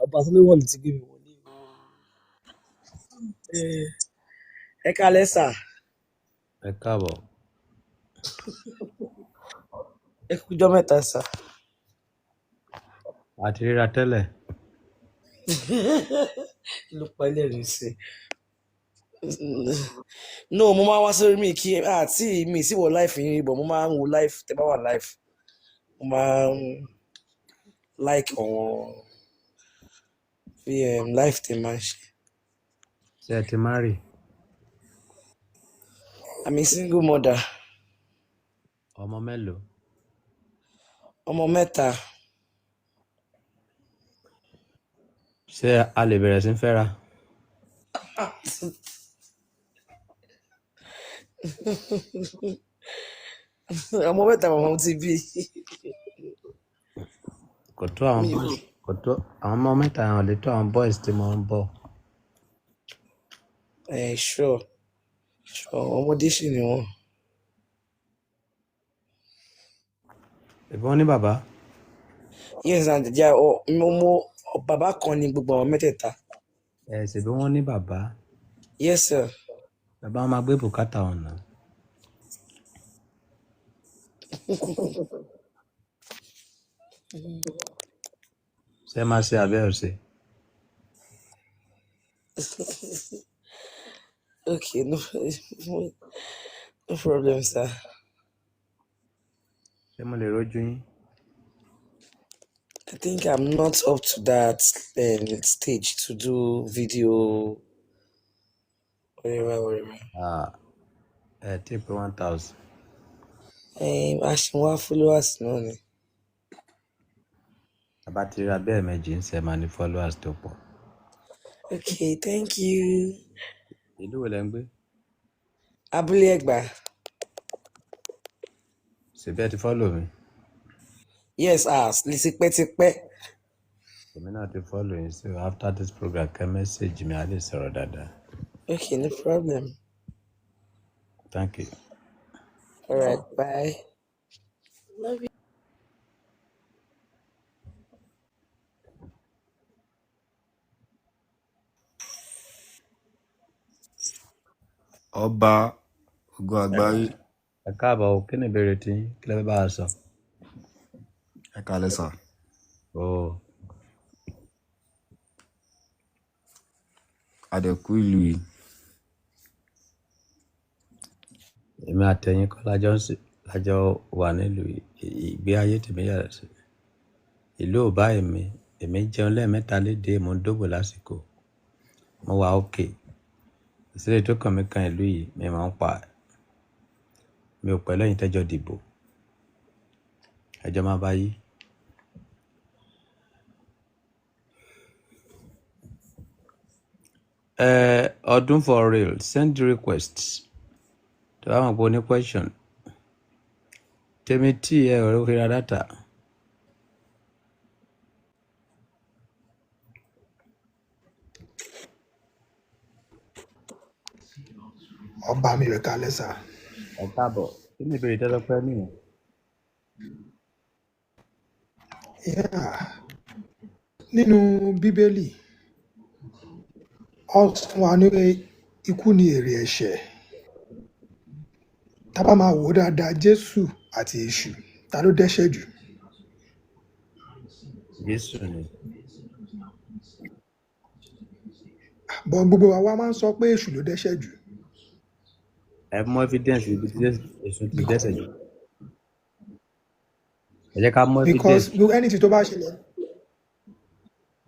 Ọba Solomon ti gbé mi wọlé. Ẹ káalẹ́ sà. Ẹ káàbọ̀. Ẹ kújọ́ mẹ́ta sà. A ti ríra tẹ́lẹ̀. Kí ló pa ẹlẹ́rìí sí? No, mo máa ń wá sórí mi kí àti mi sì wọ live yín, but mo máa ń wo live tẹ́ bá wà live. Mo máa ń like àwọn fi live tẹ́ máa ń ṣe. Ṣé ẹ ti marry? I'm a single mother. Ọmọ mélòó? Ọmọ mẹ́ta. Ṣé a lè bẹ̀rẹ̀ sí ń fẹ́ra? Ọmọ mẹ́ta màmá ti bí. Kò tó àwọn Mi ò boys, kò tó àwọn ọmọ mẹ́ta yẹn, ò lè tó àwọn boys tí mo ń bọ̀. Ẹ sure, ọmọdé sì ni wọ́n. Ìbọn ní bàbá. Yes, and yeah, oh, mo bàbá kan ni gbogbo àwọn mẹ́tẹ̀ẹ̀ta. Ẹ ṣèbí wọ́n ní bàbá. Yes, sir. Bàbá wọn máa gbé bùkátà ọ̀nà. Ṣé ẹ máa ṣe àbẹ́ ò ṣe? Okay, no, no problem, sir. Ṣé mo lè rójú yín? I think I'm not up to that stage to do video, whatever, whatever. Ah, ẹ tí pé 1,000. A ṣì ń wá followers náà ni. Bàbá ti ríra bẹ́ẹ̀ méjì ń ṣe máa ní followers tó pọ̀. Okay, thank you. Ìlú wo lẹ ń gbé? Abúlé Ẹ̀gbá. Ṣèbí ẹ ti follow mi? Yes, ah, tipẹ́tipẹ́. Èmi náà ti follow yín, so after this program kẹ́ message mi, a lè sọ̀rọ̀ dáadáa. Okay, no problem. Thank you. All right, bye. Love you. Ọba ogun àgbáyé. Ẹ káàbọ̀ o, kí ni ìbéèrè tí yín? Kí lẹ fẹ́ bá a sọ? Ẹ káalẹ́ sà. O. Àdẹkù ìlú yìí. Èmi àtẹ̀yìn kọ́ lájọ ń lájọ wà nílùú yìí. Ìgbé ayé tèmi yàtọ̀ sí. Ìlú ò bá èmi, èmi jẹun lẹ́ẹ̀mẹ́ta léde, mo ń dóbò lásìkò. Mo wà òkè. Ìṣẹ̀lẹ̀ tó kàn mí kan ìlú yìí, mi máa ń pa. Mi ò pẹ̀lú ẹ̀yin tẹ́jọ́ dìbò. Ẹjọ́ máa bá yí. Ẹ ọdún for real, send request. Tó bá mọ̀ pé o ní question. Tèmi tí ẹ ò rí ra data. Ọba mi rẹ̀ kalẹ̀ sà. Ẹ káàbọ̀. Kí ni ìbéèrè tẹ́lẹ̀ pẹ́ nìyẹn? Yeah. Nínú Bíbélì, ó sọ fún wa ní pé ikú ni èrè ẹ̀ṣẹ̀. Tá bá máa wò ó dáadáa, Jésù àti Èṣù, ta ló dẹ́ṣẹ̀ jù? Jésù ni. Bọ́n gbogbo wa máa ń sọ pé Èṣù ló dẹ́ṣẹ̀ jù. Ẹ mú evidence ibi tí Èṣù ti Because, dẹ́ṣẹ̀ jù. Ẹ jẹ́ ká mú because evidence. anything tó bá ṣẹlẹ̀,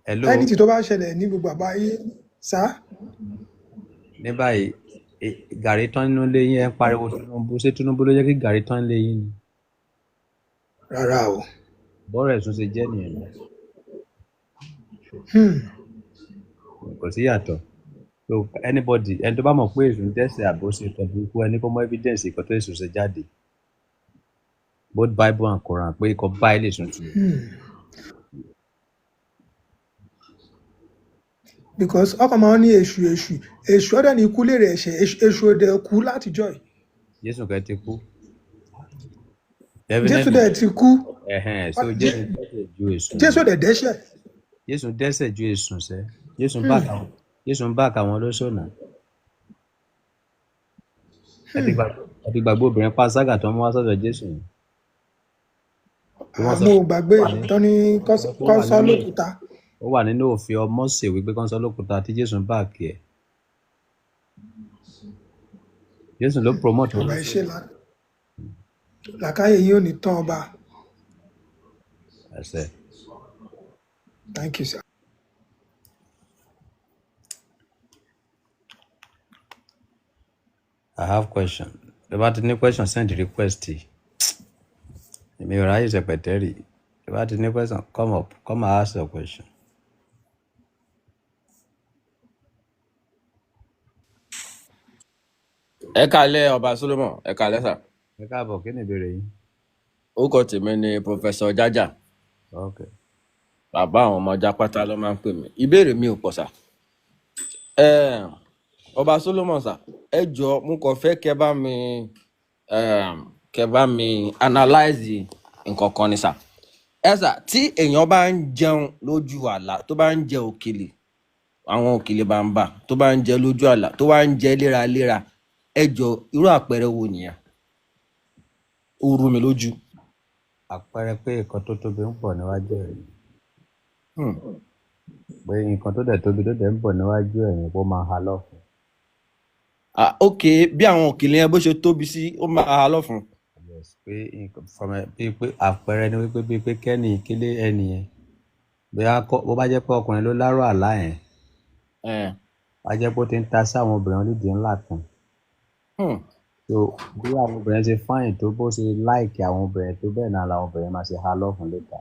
Hello. anything tó bá ṣẹlẹ̀ ní gbogbo àgbáyé, sá. Ní báyìí, gàrí tán nínú ilé yín, ẹ ń pariwo Tinubu. Ṣé Tinubu ló jẹ́ kí gàrí tán nílé yín ni? Rárá o. Bọ́rọ̀ ẹ̀sùn ṣe jẹ́ nìyẹn. Kò sí yàtọ̀. So anybody, ẹni tó bá mọ̀ pé Èṣù ń dẹ́ṣẹ̀ àbó ṣe nǹkan burúkú, ẹni kó mú evidence ìkan tó Èṣù ṣe jáde. Both Bible and Quran pé ikọ̀ báyìí lè sùn tù. Because ọkàn máa ń ní Èṣù, Èṣù, Èṣù ọ̀dẹ̀ ní ikú lèrè ẹ̀ṣẹ̀, Èṣù òde kú látijọ́ yìí. Jésù kẹ́ ti kú. Jésù Definitely. dẹ̀ ti kú. Ẹ̀hẹ̀n, so Jésù dẹ́ṣẹ̀ ju Èṣù Jésù lọ. dẹ̀ dẹ́ṣẹ̀. Jésù dẹ́ṣẹ̀ ju èsùn sẹ́. Jésù ń bá àwọn, Jésù ń bá àwọn olóṣònà. Ẹ ti gbàgbé, ẹ ti gbàgbé obìnrin panṣágà tó ń mú wá sọ́dọ̀ Jésù yẹn. Tí wọ́n sọ Àmọ́ ò gbàgbé wà ní tán ní ó wà kọ́sọ́ nínú lókùúta. ó wà nínú òfin Mósè wípé kán sọ lókùúta tí Jésù ń bá kí ẹ. Jésù ló promote Ọba ẹ ṣe olóṣòwò. làákàyè yìí ò ní tán ọba. Ẹsẹ. Thank you sir. I have question. Tó bá ti ní question, send request. Èmi ò ráyè sẹpẹtẹrì. Tó bá ti ní question, come up, come and ask your question. Ẹ kalẹ ọba Solomon, ẹ kalẹ sà. Ẹ káàbọ̀, kí ni ìbéèrè yín? Orúkọ tèmi ni Professor Jaja. Ok. Bàbá àwọn ọmọ jápátá ló máa ń pè mí. Ìbéèrè mi ò pọ̀ sà. Ọba Solomon sà, ẹ jọ, mo kàn fẹ́ kẹ́ bá mi analyze nǹkan kan ni sà. Ẹ sà, tí èèyàn bá ń jẹun lójú àlá, tó bá ń jẹ òkèlè, àwọn òkèlè bàǹbà, tó bá ń jẹ lójú àlá, tó wá ń jẹ léraléra, ẹ jọ, irú àpẹẹrẹ wo nìyẹn? Ó rú mi lójú. Àpẹẹrẹ pé nǹkan tó tóbi ń bọ̀ níwájú ẹ̀ ni. Pé nǹkan tó dẹ̀ tóbi tó dẹ̀ ń bọ̀ níwájú ẹ̀ yẹn, kó máa ha lọ́fun. Ah, ok, bí àwọn òkèlè yẹn bó ṣe tóbi sí, ó máa ha lọ́fun. Yes, pé nǹkan from bíi pé àpẹẹrẹ ni wípé bíi pé kẹ́ni kílé ẹni yẹn, bóyá bó bá jẹ́ pé ọkùnrin ló lárò àlá yẹn, á jẹ́ pé ó ti ń ta sí àwọn obìnrin onídìí ńlá kan. So bí àwọn obìnrin ṣe fáyìn tó, bó ṣe láìkì àwọn obìnrin tó, bẹ́ẹ̀ náà làwọn obìnrin máa ṣe ha lọ́fun létà.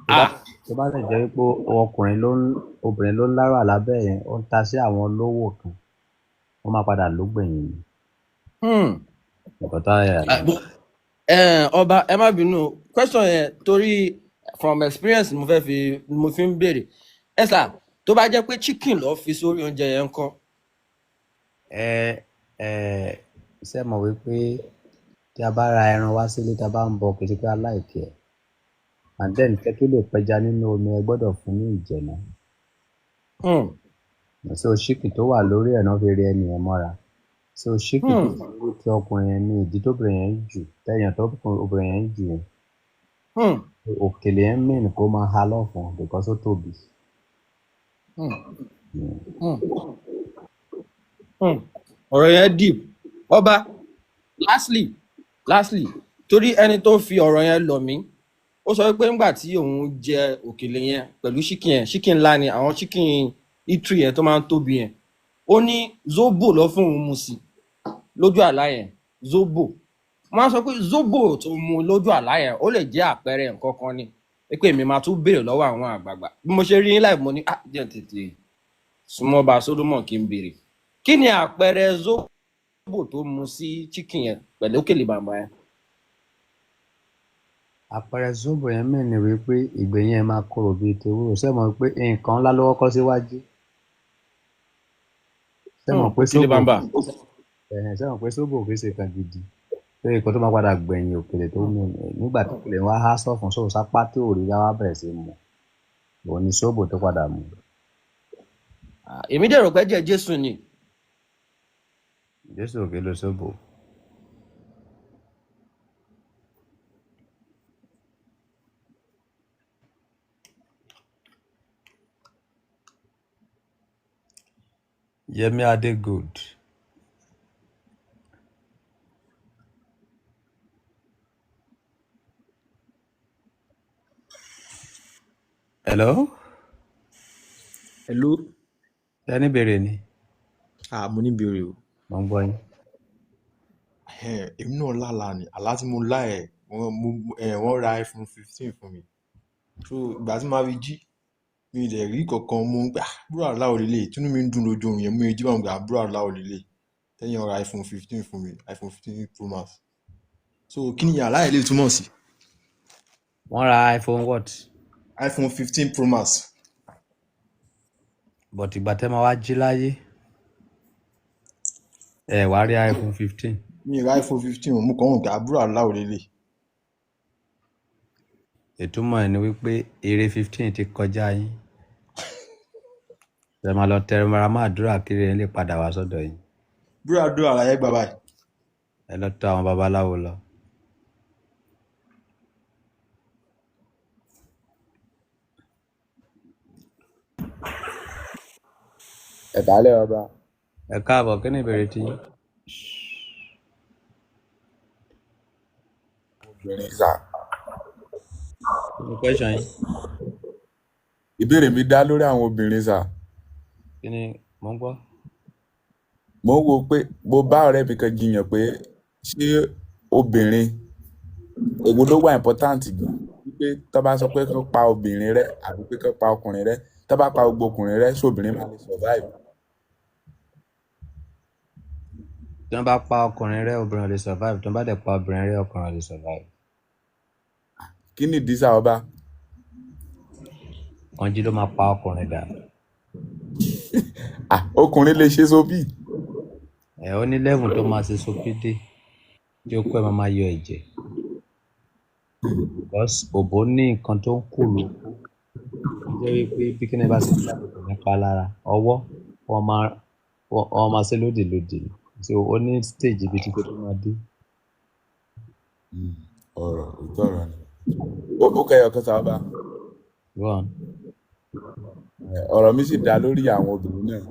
Tó bá tó bá lè jẹ́ wípé ọkùnrin ló ń, obìnrin ló ń lárò àlá bẹ́ẹ̀ yẹn, ó ń ta sí àwọn olówó kan, wọ́n máa padà lógbẹ̀yìn ni. Nǹkan tá a yà Ah, ọba, ẹ má bínú o. Question yẹn, torí from experience mo fẹ́ fi mo fi ń béèrè. Ẹ sà, tó bá jẹ́ pé chicken ló fi sórí oúnjẹ yẹn ńkọ́? Ẹ ẹ ṣe mọ̀ wípé tí a bá ra ẹran wá sílé, tí a bá ń bọ, kì í ṣe pé a láìkí ẹ̀. And then kẹ́ tó lè pẹja nínú omi, ẹ gbọ́dọ̀ fún ní ìjẹ̀nà. So chicken tó wà lórí ẹ̀ náà fi rí ẹni yẹn mọ́ra. So chicken tó wà lórí ti ọkùnrin yẹn ní ìdí tóbìnrin yẹn jù, tẹ̀yàn tó obìnrin yẹn jù yẹn. Òkèlè yẹn mean kó máa ha lọ́fun because ó tóbi. Ọ̀rọ̀ yẹn deep. Ọba, lastly, torí ẹni tó fi ọ̀rọ̀ yẹn lọ̀ mí, ó sọ pé ńgbà tí òun jẹ òkèlè yẹn pẹ̀lú chicken yẹn, chicken ńlá ni, àwọn chicken eatery yẹn tó máa ń tóbi yẹn, ó ní zobo lọ fún òun mu sí lójú àlá yẹn, zobo. Wọ́n á sọ pé zobo tó mu lójú àlá yẹn, ó lè jẹ́ àpẹẹrẹ nǹkan kan ni, pé èmi máa tún béèrè lọ́wọ́ àwọn àgbààgbà. Bí mo ṣe rí yín láì, mo ní ah, jẹ́ n tètè súnmọ́ ọba Solomon kí n béèrè, kí ni àpẹẹrẹ zobo tó mu sí chicken yẹn pẹ̀lú òkèlè bàbá yẹn? Àpẹẹrẹ zobo yẹn mean ni wípé ìgbẹ̀yìn ẹ̀ máa korò bíi tewúro. Ṣé mọ̀ pé nǹkan ńlá ló kọ́kọ́ síwájú? Ṣé mọ̀ pé Òkèlè zobo bàbà. Ẹ̀hẹ̀n, ṣé mọ̀ pé zobo kì í ṣe nǹkan gidi? Pé nǹkan tó máa padà gbẹ̀yìn òkèlè tó mú nígbà tó òkèlè wá há sọ́fun sóò sápá tí ò rí wá bẹ̀rẹ̀ sí mu. Òun ni zobo tó padà mú. Ah, èmi dẹ̀ rò pé jẹ́ Jésù ni. Jésù ò kí lo zobo. Yemi Adegold. Hello? Hello. Ṣé ní ìbéèrè ni? Ah, mo ní ìbéèrè o. Mo ń gbọ́ yín. Èmi náà lálàá ni. Àlá tí mo lá ẹ̀, wọ́n mo, ẹ̀, wọ́n ra iPhone 15 fún mi. So ìgbà tí màá fi jí, mi ò dẹ̀ rí kankan mú gbà. Búrò àlá ò lélẹ̀. Tínú mi ń dùn lójú oorun yẹn, mú mi jí báwọn gbà búrò àlá ò lélẹ̀. Tẹ́yìn ra iPhone 15 fún mi, iPhone 15 Pro Max. So kí ni àlá yẹn lè túmọ̀ sí? Wọ́n ra iPhone what? iPhone 15 Pro Max. But ìgbà tẹ́ máa wá jí láyé, ẹ wá rí iPhone 15. Mi ò ra iPhone 15 o, mo kàn ń gbà búrò àlá ò lélẹ̀. Ìtumọ̀ ẹ̀ ni wípé èrè 15 ti kọjá yín. Ẹ máa lọ tẹra mọ́ àdúrà kiri ẹ lè padà wá sọ́dọ̀ yín. Búrò àdúrà láyé gbà báyìí. Ẹ lọ tọ̀ àwọn babaláwo lọ. Ẹ káalẹ́ ọba. Ẹ káàbọ̀, kí ni ìbéèrè tí yín? Obìnrin sà. Kí ni question yín? Ìbéèrè mi dá lórí àwọn obìnrin sà. Kí ni mò ń gbọ́? Mo ń wo pé mo bá ọ̀rẹ́ mi kan jiyàn pé ṣé obìnrin èwo ló wà important jù, wípé tó bá sọ pé kán pa obìnrin rẹ́ àbí pé kán pa ọkùnrin rẹ́, tó bá pa gbogbo ọkùnrin rẹ́, ṣé obìnrin máa lè survive? Tí wọ́n bá pa ọkùnrin rẹ́, obìnrin ò lè survive. Tí wọ́n bá dẹ̀ pa obìnrin rẹ́, ọkùnrin ò lè survive. Kí nìdí sà ọba? Kànjí ló máa pa ọkùnrin dà. Ah, ọkùnrin lè ṣe sóbì. Ẹ ó ní level tó máa ṣe sókídé tí ó kọ́ ẹ máa máa yọ ẹ̀jẹ̀. Because òbó ní nǹkan tó ń kù ló kú. Ó jẹ́ wípé bí kíni bá ṣe jáde kò ní pa lára. Ọwọ́ wọ́n máa wọ́n máa ṣe lódì lódì ni. So ó ní stage ibi tí kò tó máa dé. Ọ̀rọ̀ òótọ́ ọ̀rọ̀ ni. Ó kẹyọ kan sà ọba. Go on. Ọ̀rọ̀ mi sì dá lórí àwọn obìnrin náà.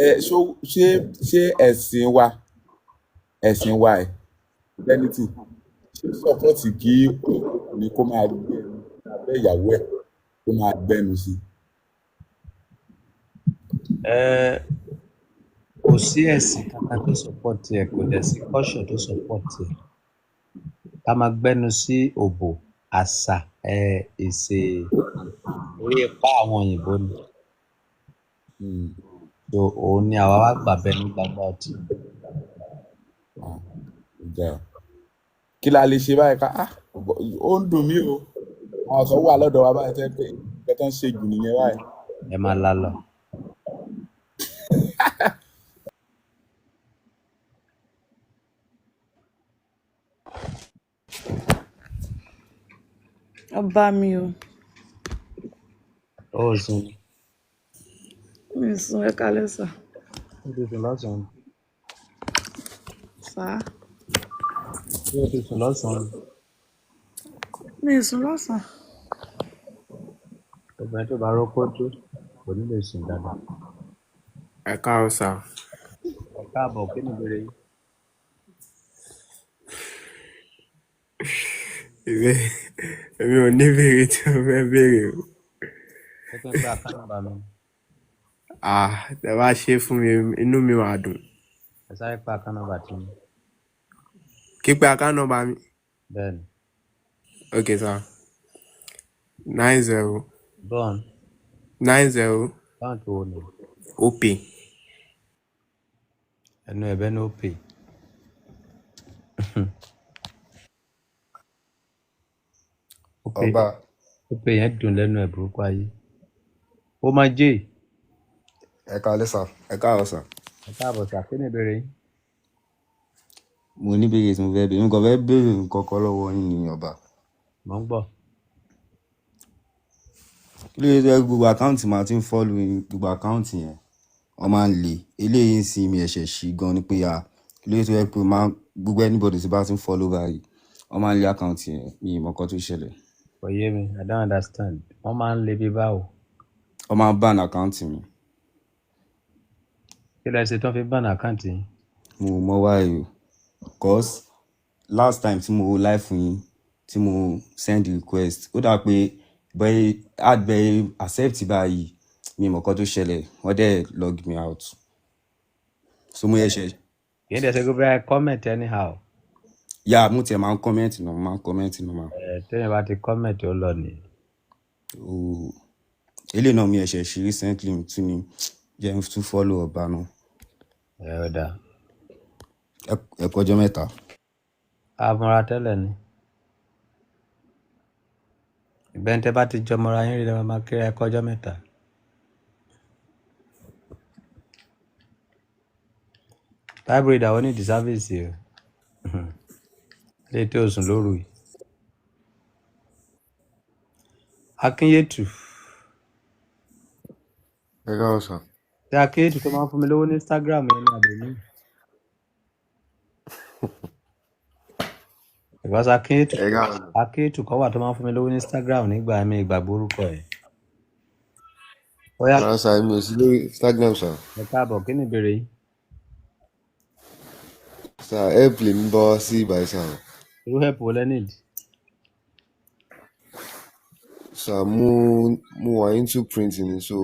Ẹ ṣó ṣé ṣé ẹ̀sìn wa ẹ̀ Christianity ṣé sọ́pọ́tì kí ọkùnrin kó máa gbé ẹnu abẹ́ ìyàwó ẹ̀ kó máa gbẹ́nu sí i? Ẹ kò sí ẹ̀sìn kankan tó support ẹ̀, kò dẹ̀ sí culture tó support ẹ̀. Ká máa gbẹ́nu sí òbò, àṣà, ẹ ìṣe orí ipá àwọn òyìnbó ni. So òun ni àwa wá gbà bẹ́ẹ̀ ní gbangba ọtí. Ah, ó ga o. Kí la lè ṣe báyìí ká ó ń dùn mí o. Àwọn kan wà lọ́dọ̀ wa báyìí tẹ́ pé nǹkan tó ń ṣe jù nìyẹn báyìí. Ẹ máa la lọ. Ọba mi o. Ó sùn ni. Mi ò sùn, ẹ kálẹ́ sà. Ó ti sùn lọ́sàn-án. Sà. Ó ti sùn lọ́sàn-án. Mi ò sùn lọ́sàn-án. Obìnrin tó bá rókó tó kò ní lè sùn dáadáa. Ẹ káàárọ̀ sà. Ẹ káàbọ̀, kí ni ìbéèrè yín? Èmi ò ní ìbéèrè tí mo fẹ́ béèrè o. Ṣé kí n gba account number mi? Ah, tẹ bá ṣe fún mi, inú mi máa dùn. Ẹ sáré pa account number tí mi. Kí pé account number mi? Bẹ́ẹ̀ni. Ok sà. 90 Go on. 90 Báńkì wo ni? Opay. Ẹnu ẹ̀bẹ̀ ní Opay. Opay Ọba. Opay yẹn dùn lẹ́nu ẹ̀ burúkú ayé. Ó máa jẹ́. Ẹ káalẹ́ sà. Ẹ káàárọ̀ sà. Ẹ káàbọ̀ sà, kí ni ìbéèrè yín? Mo ní ìbéèrè tí mo fẹ́ béèrè. Mo kàn fẹ́ béèrè nǹkan kan lọ́wọ́ yín ni ọba. Mò ń gbọ́. Kí ló dé tó jẹ́ pé gbogbo àkáǹtì máa ti ń fọ́lù yín, gbogbo àkáǹtì yẹn wọ́n máa ń le. Eléyìí ń sin mi ẹ̀ṣẹ̀ sí gan ni pé à kí ló dé tó jẹ́ pé máa gbogbo anybody tí bá ti ń follow báyìí wọ́n máa ń lé àkáǹtì yẹn, mi ì mọ̀ nǹkan tó ṣẹlẹ̀. Kò yé mi, I don't understand. Wọ́n máa ń le bí báwo. Wọ́n máa ń ban àkáǹtì mi. Kí lẹ ṣe tó fi ban àkáǹtì yín? Mo ò mọ̀ why o. Cause last time tí mo live fún yín, tí mo send request, ó dà pé bẹ́ẹ̀ add bẹ́ẹ̀ accept báyìí, mi ì mọ̀ nǹkan tó ṣẹlẹ̀, wọ́n dẹ̀ log me out. So mo ṣẹ̀ṣẹ̀. Kì í dẹ̀ ṣe pé bóyá comment anyhow. Yeah, mo tiẹ̀ máa ń comment náà, mo máa ń comment normal. Ẹ téèyàn bá ti comment ó lọ nìyẹn. Oh, eléyìí náà mi ẹ̀ṣẹ̀ ṣe recently tún ni jẹ́ n tún follow ọba náà. Ẹ ó dáa. Ẹ kú ọjọ́ mẹ́ta. A mọra tẹ́lẹ̀ ni. Ìgbẹ́ni tẹ́ bá ti jọ mọra yín rí lẹ́ máa kíra ẹ kú ọjọ́ mẹ́ta. Bible reader ó ní the service o. Lè tó sùn lóru yìí. Akínyètù. Ẹ káàárọ̀ sà. Ṣé Akéètù tó máa ń fún mi lówó ní Instagram yẹn ni àbẹ̀mí? Because Akéètù Ẹ káàárọ̀ sà. Akéètù kan wà tó máa ń fún mi lówó ní Instagram nígbà mi ìgbàgbọ́ orúkọ ẹ̀. Ó yá, Rárá sà, èmi ò sí lórí Instagram sà. ẹ káàbọ̀, kí ni ìbéèrè yín? Sà, help lèmi bá wá sí ìbàyí sà. Irú help wo lẹ need? Sà, mo wà into printing ni, so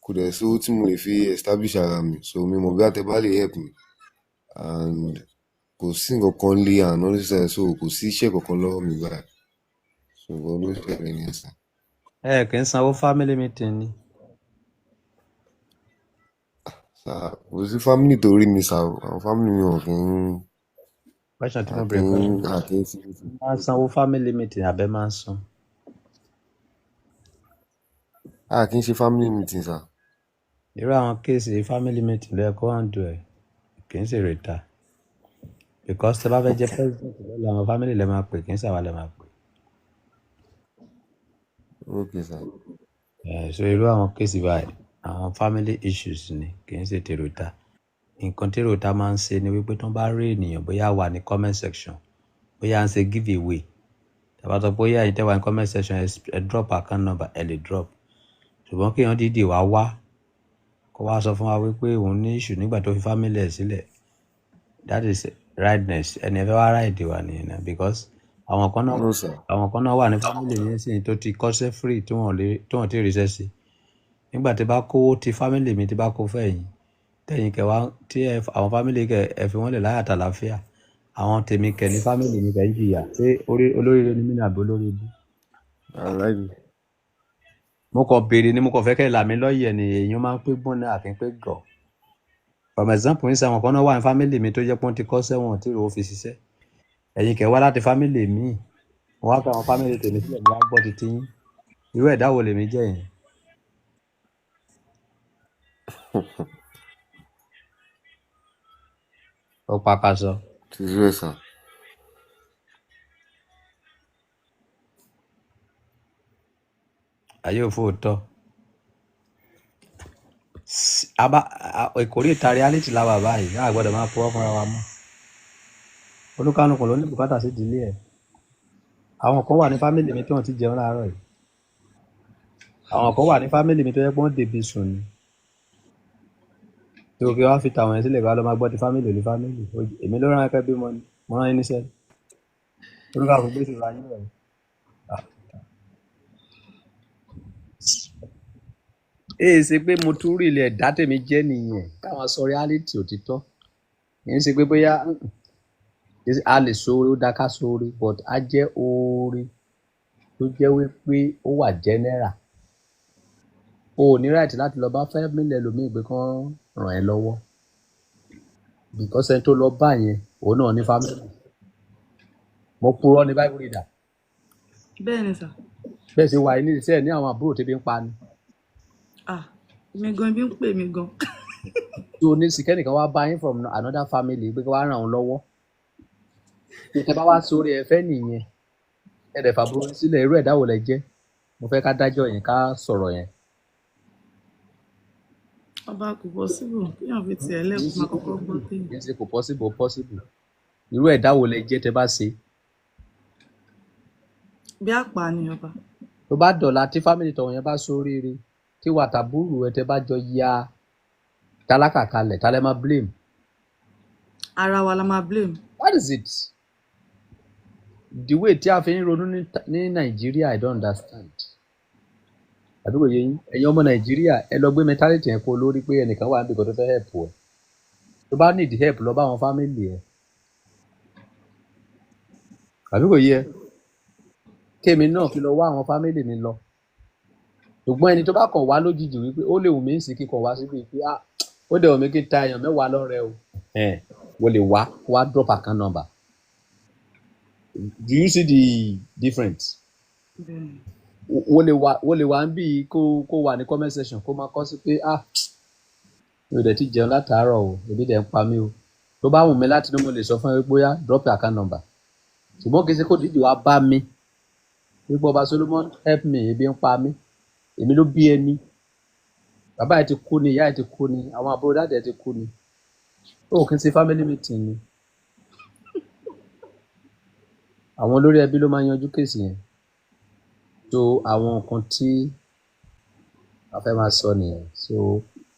kò dẹ̀ sí owó tí mo lè fi establish ara mi. So mi mọ̀ bí àtẹ bá lè help me and kò sí nǹkan kan lé and all this so kò sí iṣẹ́ kankan lọ́wọ́ mi báyìí. So nǹkan ló ṣẹlẹ̀ nìyẹn sà. Ẹ kì í sanwó family meeting ni. Sà, kò sí family tó rí mi sà o. Àwọn family mi ò kí ń Question tí à mo kí béèrè kọ́ ń ni. à kí ń sí meeting. Máa ń sanwó family meeting àbẹ́ máa ń san. À kí ń ṣe family meeting sà. Irú àwọn case family meeting ló yẹ kó handle ẹ̀, kì í ṣe rèta. Because tẹ bá fẹ́ jẹ́ president lọ́la, àwọn family lẹ máa pè, kì í ṣàwa lẹ máa pè. Okay sà. Eh, so irú àwọn case báyìí, àwọn family issues ni, kì í ṣe tèròta. Nǹkan tèròta máa ń ṣe ni wípé tí wọ́n bá rí ènìyàn bóyá wà ní comment section, bóyá ń ṣe give away. Tàbá sọ pé bóyá ẹ̀yin tẹ́ wà ní comment section, ẹ drop account number, ẹ lè drop. Ṣùgbọ́n kí èèyàn dìídì wá wá kó wá sọ fún wa wípé òun ní issue nígbà tó fi family ẹ̀ sílẹ̀. That is rightness. Ẹni ẹ fẹ́ wá right wa nìyẹn náà because àwọn kan náà No sir. àwọn kan náà wà ní family yẹn sì tó ti kọ́ṣẹ́ free tí wọ́n lè tí wọ́n ti ríṣẹ́ sí. Nígbà tí bá kówó ti family mi tí bá kó fẹ́ yín, tẹ̀yìn kẹ wá tí ẹ àwọn family kẹ ẹ fi wọ́n lẹ̀ láyà tàlàáfíà. Àwọn tèmi kẹ ní family mi kẹ ń jìyà. Ṣé orí olóríire ni mí ní àbí olórí ibú? Aláìní. Mo kàn béèrè ni, mo kàn fẹ́ kẹ́ là mí lọ́yẹ̀ ni. Èèyàn máa ń pé gbọ́n náà àfi pé gọ̀. For example, ní sàwọn kan náà wà ní family mi tó jẹ́ pé wọ́n ti kọ́ sẹ́wọ̀n tí ìrò fi ṣiṣẹ́. Ẹ̀yin kẹ̀ wá láti family mi, mo wá fẹ́ àwọn family tèmi sílẹ̀, mo wá gbọ́ titi yín. Irú ẹ̀dá wo lèmi jẹ́ yẹn? Ó pakaṣọ. Ti rí ẹ sà. Ayé òfò tọ́. Aba ìkórìíta reality la wà báyìí, a gbọ́dọ̀ máa purọ́ fúnra wa mọ́. Olúkálùkù ló ní bùkátà sí ìdílé ẹ̀. Àwọn kan wà ní family mi tí wọ́n ti jẹun láàárọ̀ yìí. Àwọn kan wà ní family mi tó jẹ́ pé wọ́n dèbí sùn ni. Tí o kí wá fi tàwọn yẹn sílẹ̀ kí wá lọ máa gbọ́ ti family ní family. Èmi ló rán ẹkẹ́ bímọ ni, mo rán yín níṣẹ́. Olúkálùkù gbé ìṣòro ayé rẹ̀. Èè ṣe pé mo tún rí ilẹ̀ ẹ̀dá tèmi jẹ́ nìyẹn, káwọn sọ reality òtítọ́. Kì í ṣe pé bóyá a lè ṣoore, ó dáa ká ṣoore, but á jẹ́ oore tó jẹ́ wípé ó wà general. O ò ní right láti lọ bá family ẹlòmíì pé kán ràn ẹ́ lọ́wọ́. Because ẹni tó lọ bá yẹn, òun náà ní family. Mo purọ́ ní Bible reader. Bẹ́ẹ̀ ni sà. Bẹ́ẹ̀ ṣe wà ní iṣẹ́ ní àwọn àbúrò tẹ́bí ń pa ni. Ah, èmi gan ibi ń pè mí gan. Tó ní sìkẹ́nìkan wá bá yín from another family pé kí wá ràn òun lọ́wọ́. Tẹ bá wá sórí ẹ fẹ́ nìyẹn, ẹ dẹ̀ fàbúrò yín sílẹ̀, irú ẹ̀dá wo lẹ jẹ́? Mo fẹ́ ká dájọ́ yẹn, ká sọ̀rọ̀ yẹn. Ọba, kò possible kéèyàn fi tiẹ̀ Kì í lẹ́kùn ṣe máa kọ́kọ́ gbọ́ tèmi. kì í ṣe kò possible, possible. Irú ẹ̀dá wo lẹ jẹ́ tẹ bá ṣe? Bí àpá ni ọba. Tó bá dọ̀la tí family tọ̀hún yẹn bá sóríire, tí wà tàbúrò ẹ tẹ bá jọ ya tálákà kalẹ̀, ta lẹ máa blame? Ara wa la máa blame. What is it? The way tí a fi ń ronú ní Nàìjíríà, I don't understand. Àbí kò yé yín? Ẹ̀yin ọmọ Nàìjíríà, ẹ lọ gbé mentality yẹn kó lórí pé ẹnìkan wà níbi kan tó fẹ́ help ẹ. Tó bá need help, lọ bá àwọn family ẹ. Àbí kò yé ẹ? Kémi náà fi lọ wá àwọn family mi lọ. Ṣùgbọ́n ẹni tó bá kàn wá lójijì wípé ó lè wù mí sí kíkàn wá síbi pé ah, ó dẹ̀ wù mí kí n ta èèyàn 10 lọ́rẹ o. Ẹ̀hẹ́n, mo lè wá kó wá drop account number. Do you see the difference? Bẹ́ẹ̀ ni. Wo lè wá ń bí kó wà ní comment section kó máa kọ sí pé ah, mi ò dẹ̀ ti jẹun látàárọ̀ o, ebi dẹ̀ ń pa mí o. Tó bá wù mí láti inú, mo lè sọ fún ẹ pé bóyá drop your account number. Ṣùgbọ́n kì í ṣe kó dídì wá bá mi wípé ọba Solomon help me, ebi ń pa mí, èmi ló bí ẹni. Bàbá ẹ ti kú ni, ìyá ẹ ti kú ni, àwọn àbúrò dáàdì ẹ ti kú ni. Ó kì í ṣe family meeting ni. Àwọn olórí ẹbí ló máa ń yanjú case yẹn. So àwọn nǹkan tí a fẹ́ máa sọ nìyẹn. So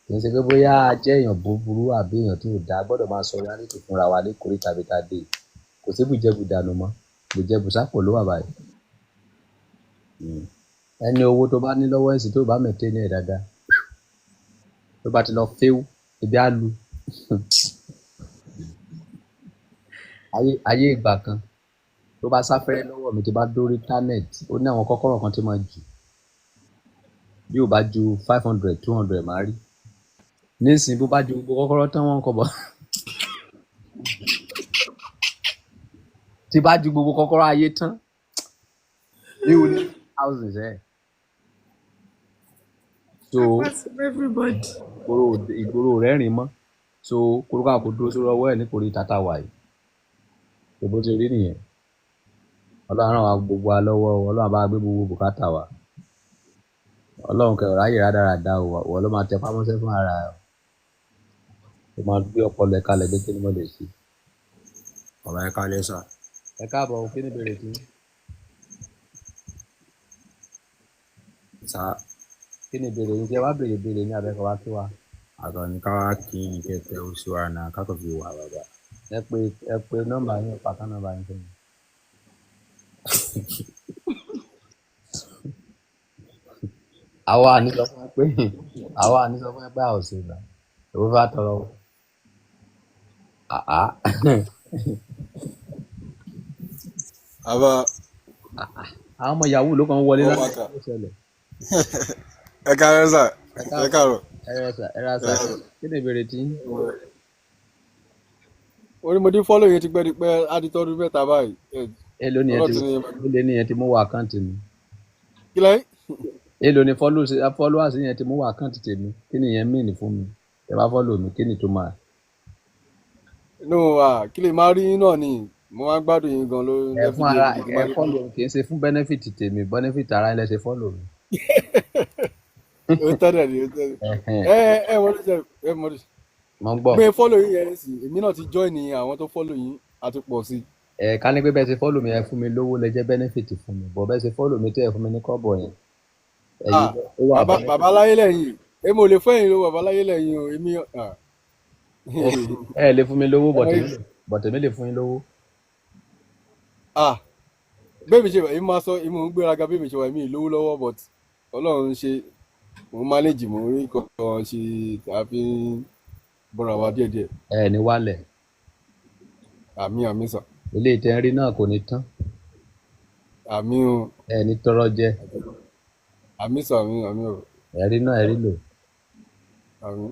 kì í ṣe pé bóyá a jẹ́ èèyàn búburú àbí èèyàn tí ò dáa, a gbọ́dọ̀ máa sọ reality fúnra wa ní kòríta bí tá a dé yìí. Kò sí bùjẹbùdànù mọ́, bùjẹbùsápò ló wà báyìí. Ẹni owó tó bá ní lọ́wọ́ ẹ̀sìn tó bá maintain ẹ̀ dáadáa, tó bá ti lọ féwú, ebi á lu. Ayé ìgbà kan tó bá sáfẹ́rẹ́ lọ́wọ́ mi tí bá dórí internet, ó ní àwọn kọ́kọ́rọ́ kan tí máa jù. Bí ò bá ju 500, 200 máa rí. Nísìnyí bó bá ju gbogbo kọ́kọ́rọ́ tán wọ́n ń kọ bọ̀. Tí bá ju gbogbo kọ́kọ́rọ́ ayé tán, mi ò ní thousands ẹ̀. So Apart from everybody. ìgboro ò rẹ́rìn mọ́. So korúkọ kò dúró sórí ọwọ́ ẹ̀ ní kòríta tá a wà yìí. So bó ti rí nìyẹn. Ọlọ́run ràn wá gbogbo wa lọ́wọ́ o, Ọlọ́run bá wa gbé gbogbo bùkátà wa. Ọlọ́run kẹ̀ ráyè rádaràda o, ìwọ ló máa tẹ pámọ́sẹ́ fún ara ẹ. Ó máa gbé ọpọlọ ẹ kalẹ̀ pé kí ni mo lè ṣe. Bàbá, ẹ káalẹ́ sà. Ẹ káàbọ̀ o, kí ni ìbéèrè tí? Sà. Kí ni ìbéèrè yín? Ṣé wá béèrè ìbéèrè ní abẹ́kọ̀ wá kí wa? Àtọ̀ ní ká wá kí ní kẹ̀kẹ́ ó sí wa náà ká kàn fi wà bàbá. Ẹ pe nọ́mbà yín, ẹ pàtó nọ́mbà yín fún mi. Àwa àní sọ fún ẹ pé àwa àní sọ fún ẹ pé a ò ṣe ìgbà. Èwo fẹ́ tọrọ o. Àá. Àbá. Àwọn ọmọ Yahoo ló kàn ń wọlé Ó lásìkò wà ká. tó ṣẹlẹ̀. Ẹ káalẹ́ sà, Ẹ ẹ káàbọ̀. káàárọ̀. Ẹ rà sà, ẹ rà sà. Kí ni ìbéèrè tí? Orí mo ti follow yín tipẹ́tipẹ́, á ti tọ́dún 3 báyìí. Èló ni ẹ ti Ọlọ́run ti ní èló ni ẹ ti mú wọ àkáǹtì mi? Kí lẹ́yìn? Èló ni followers yẹn ti mú wọ àkáǹtì tèmi? Kí ni ìyẹn mean fún mi? Ẹ bá follow mi, kí ni tó máa? No, kí lè máa rí yín náà ni, mo máa ń gbádùn yín gan lórí Ẹ fún everyday ara everyday tí ẹ máa rí. follow mi kì í ṣe fún benefit tèmi, benefit ara ẹ lẹ ṣe follow mi. Ó tẹ́lẹ̀ ni, ó tẹ́lẹ̀. Ẹ̀hẹ̀n. Ẹ mo ní sẹ́, ẹ mo ní. Mo ń gbọ́. Pé follow yín yẹn sì, èmi náà ti join ní àwọn tó follow yín àti pọ̀ sí. Ẹ ká ní pé bẹ́ẹ̀ ṣe follow mi, ẹ fún mi lówó lẹ jẹ́ benefit fún mi, bọ̀ bẹ́ẹ̀ ṣe follow mi tẹ́ ẹ fún mi ní kọ́bọ̀ yẹn. Ẹ̀yin ó wà Bàbá benefit. bàbá láyé lẹ́yìn, èmi ò lè fún ẹ̀yin lówó bàbá láyé lẹ́yìn o, èmi Ẹ lè fún mi lówó Ẹ bọ̀ tèmi lè fún yín lówó. Bẹ́ẹ̀ mi ṣe wà, èmi máa sọ, èmi ò ń gbéraga bẹ́ẹ̀ mi ṣe wà, èmi ì lówó lọ́wọ́ but Ọlọ́run ṣe, mò ń manage, mò ń rí nǹkan ṣe àfi bọ́ra wa díẹ̀díẹ̀. Ẹ ní wálẹ̀. Àmín àmín sà. Ilé ìtẹ́ ń rí náà kò ní tán. Àmín o. Ẹ ní tọrọ jẹ. Àmín sà, àmín àmín o. Ẹ rí náà, ẹ rí lò. Àmín.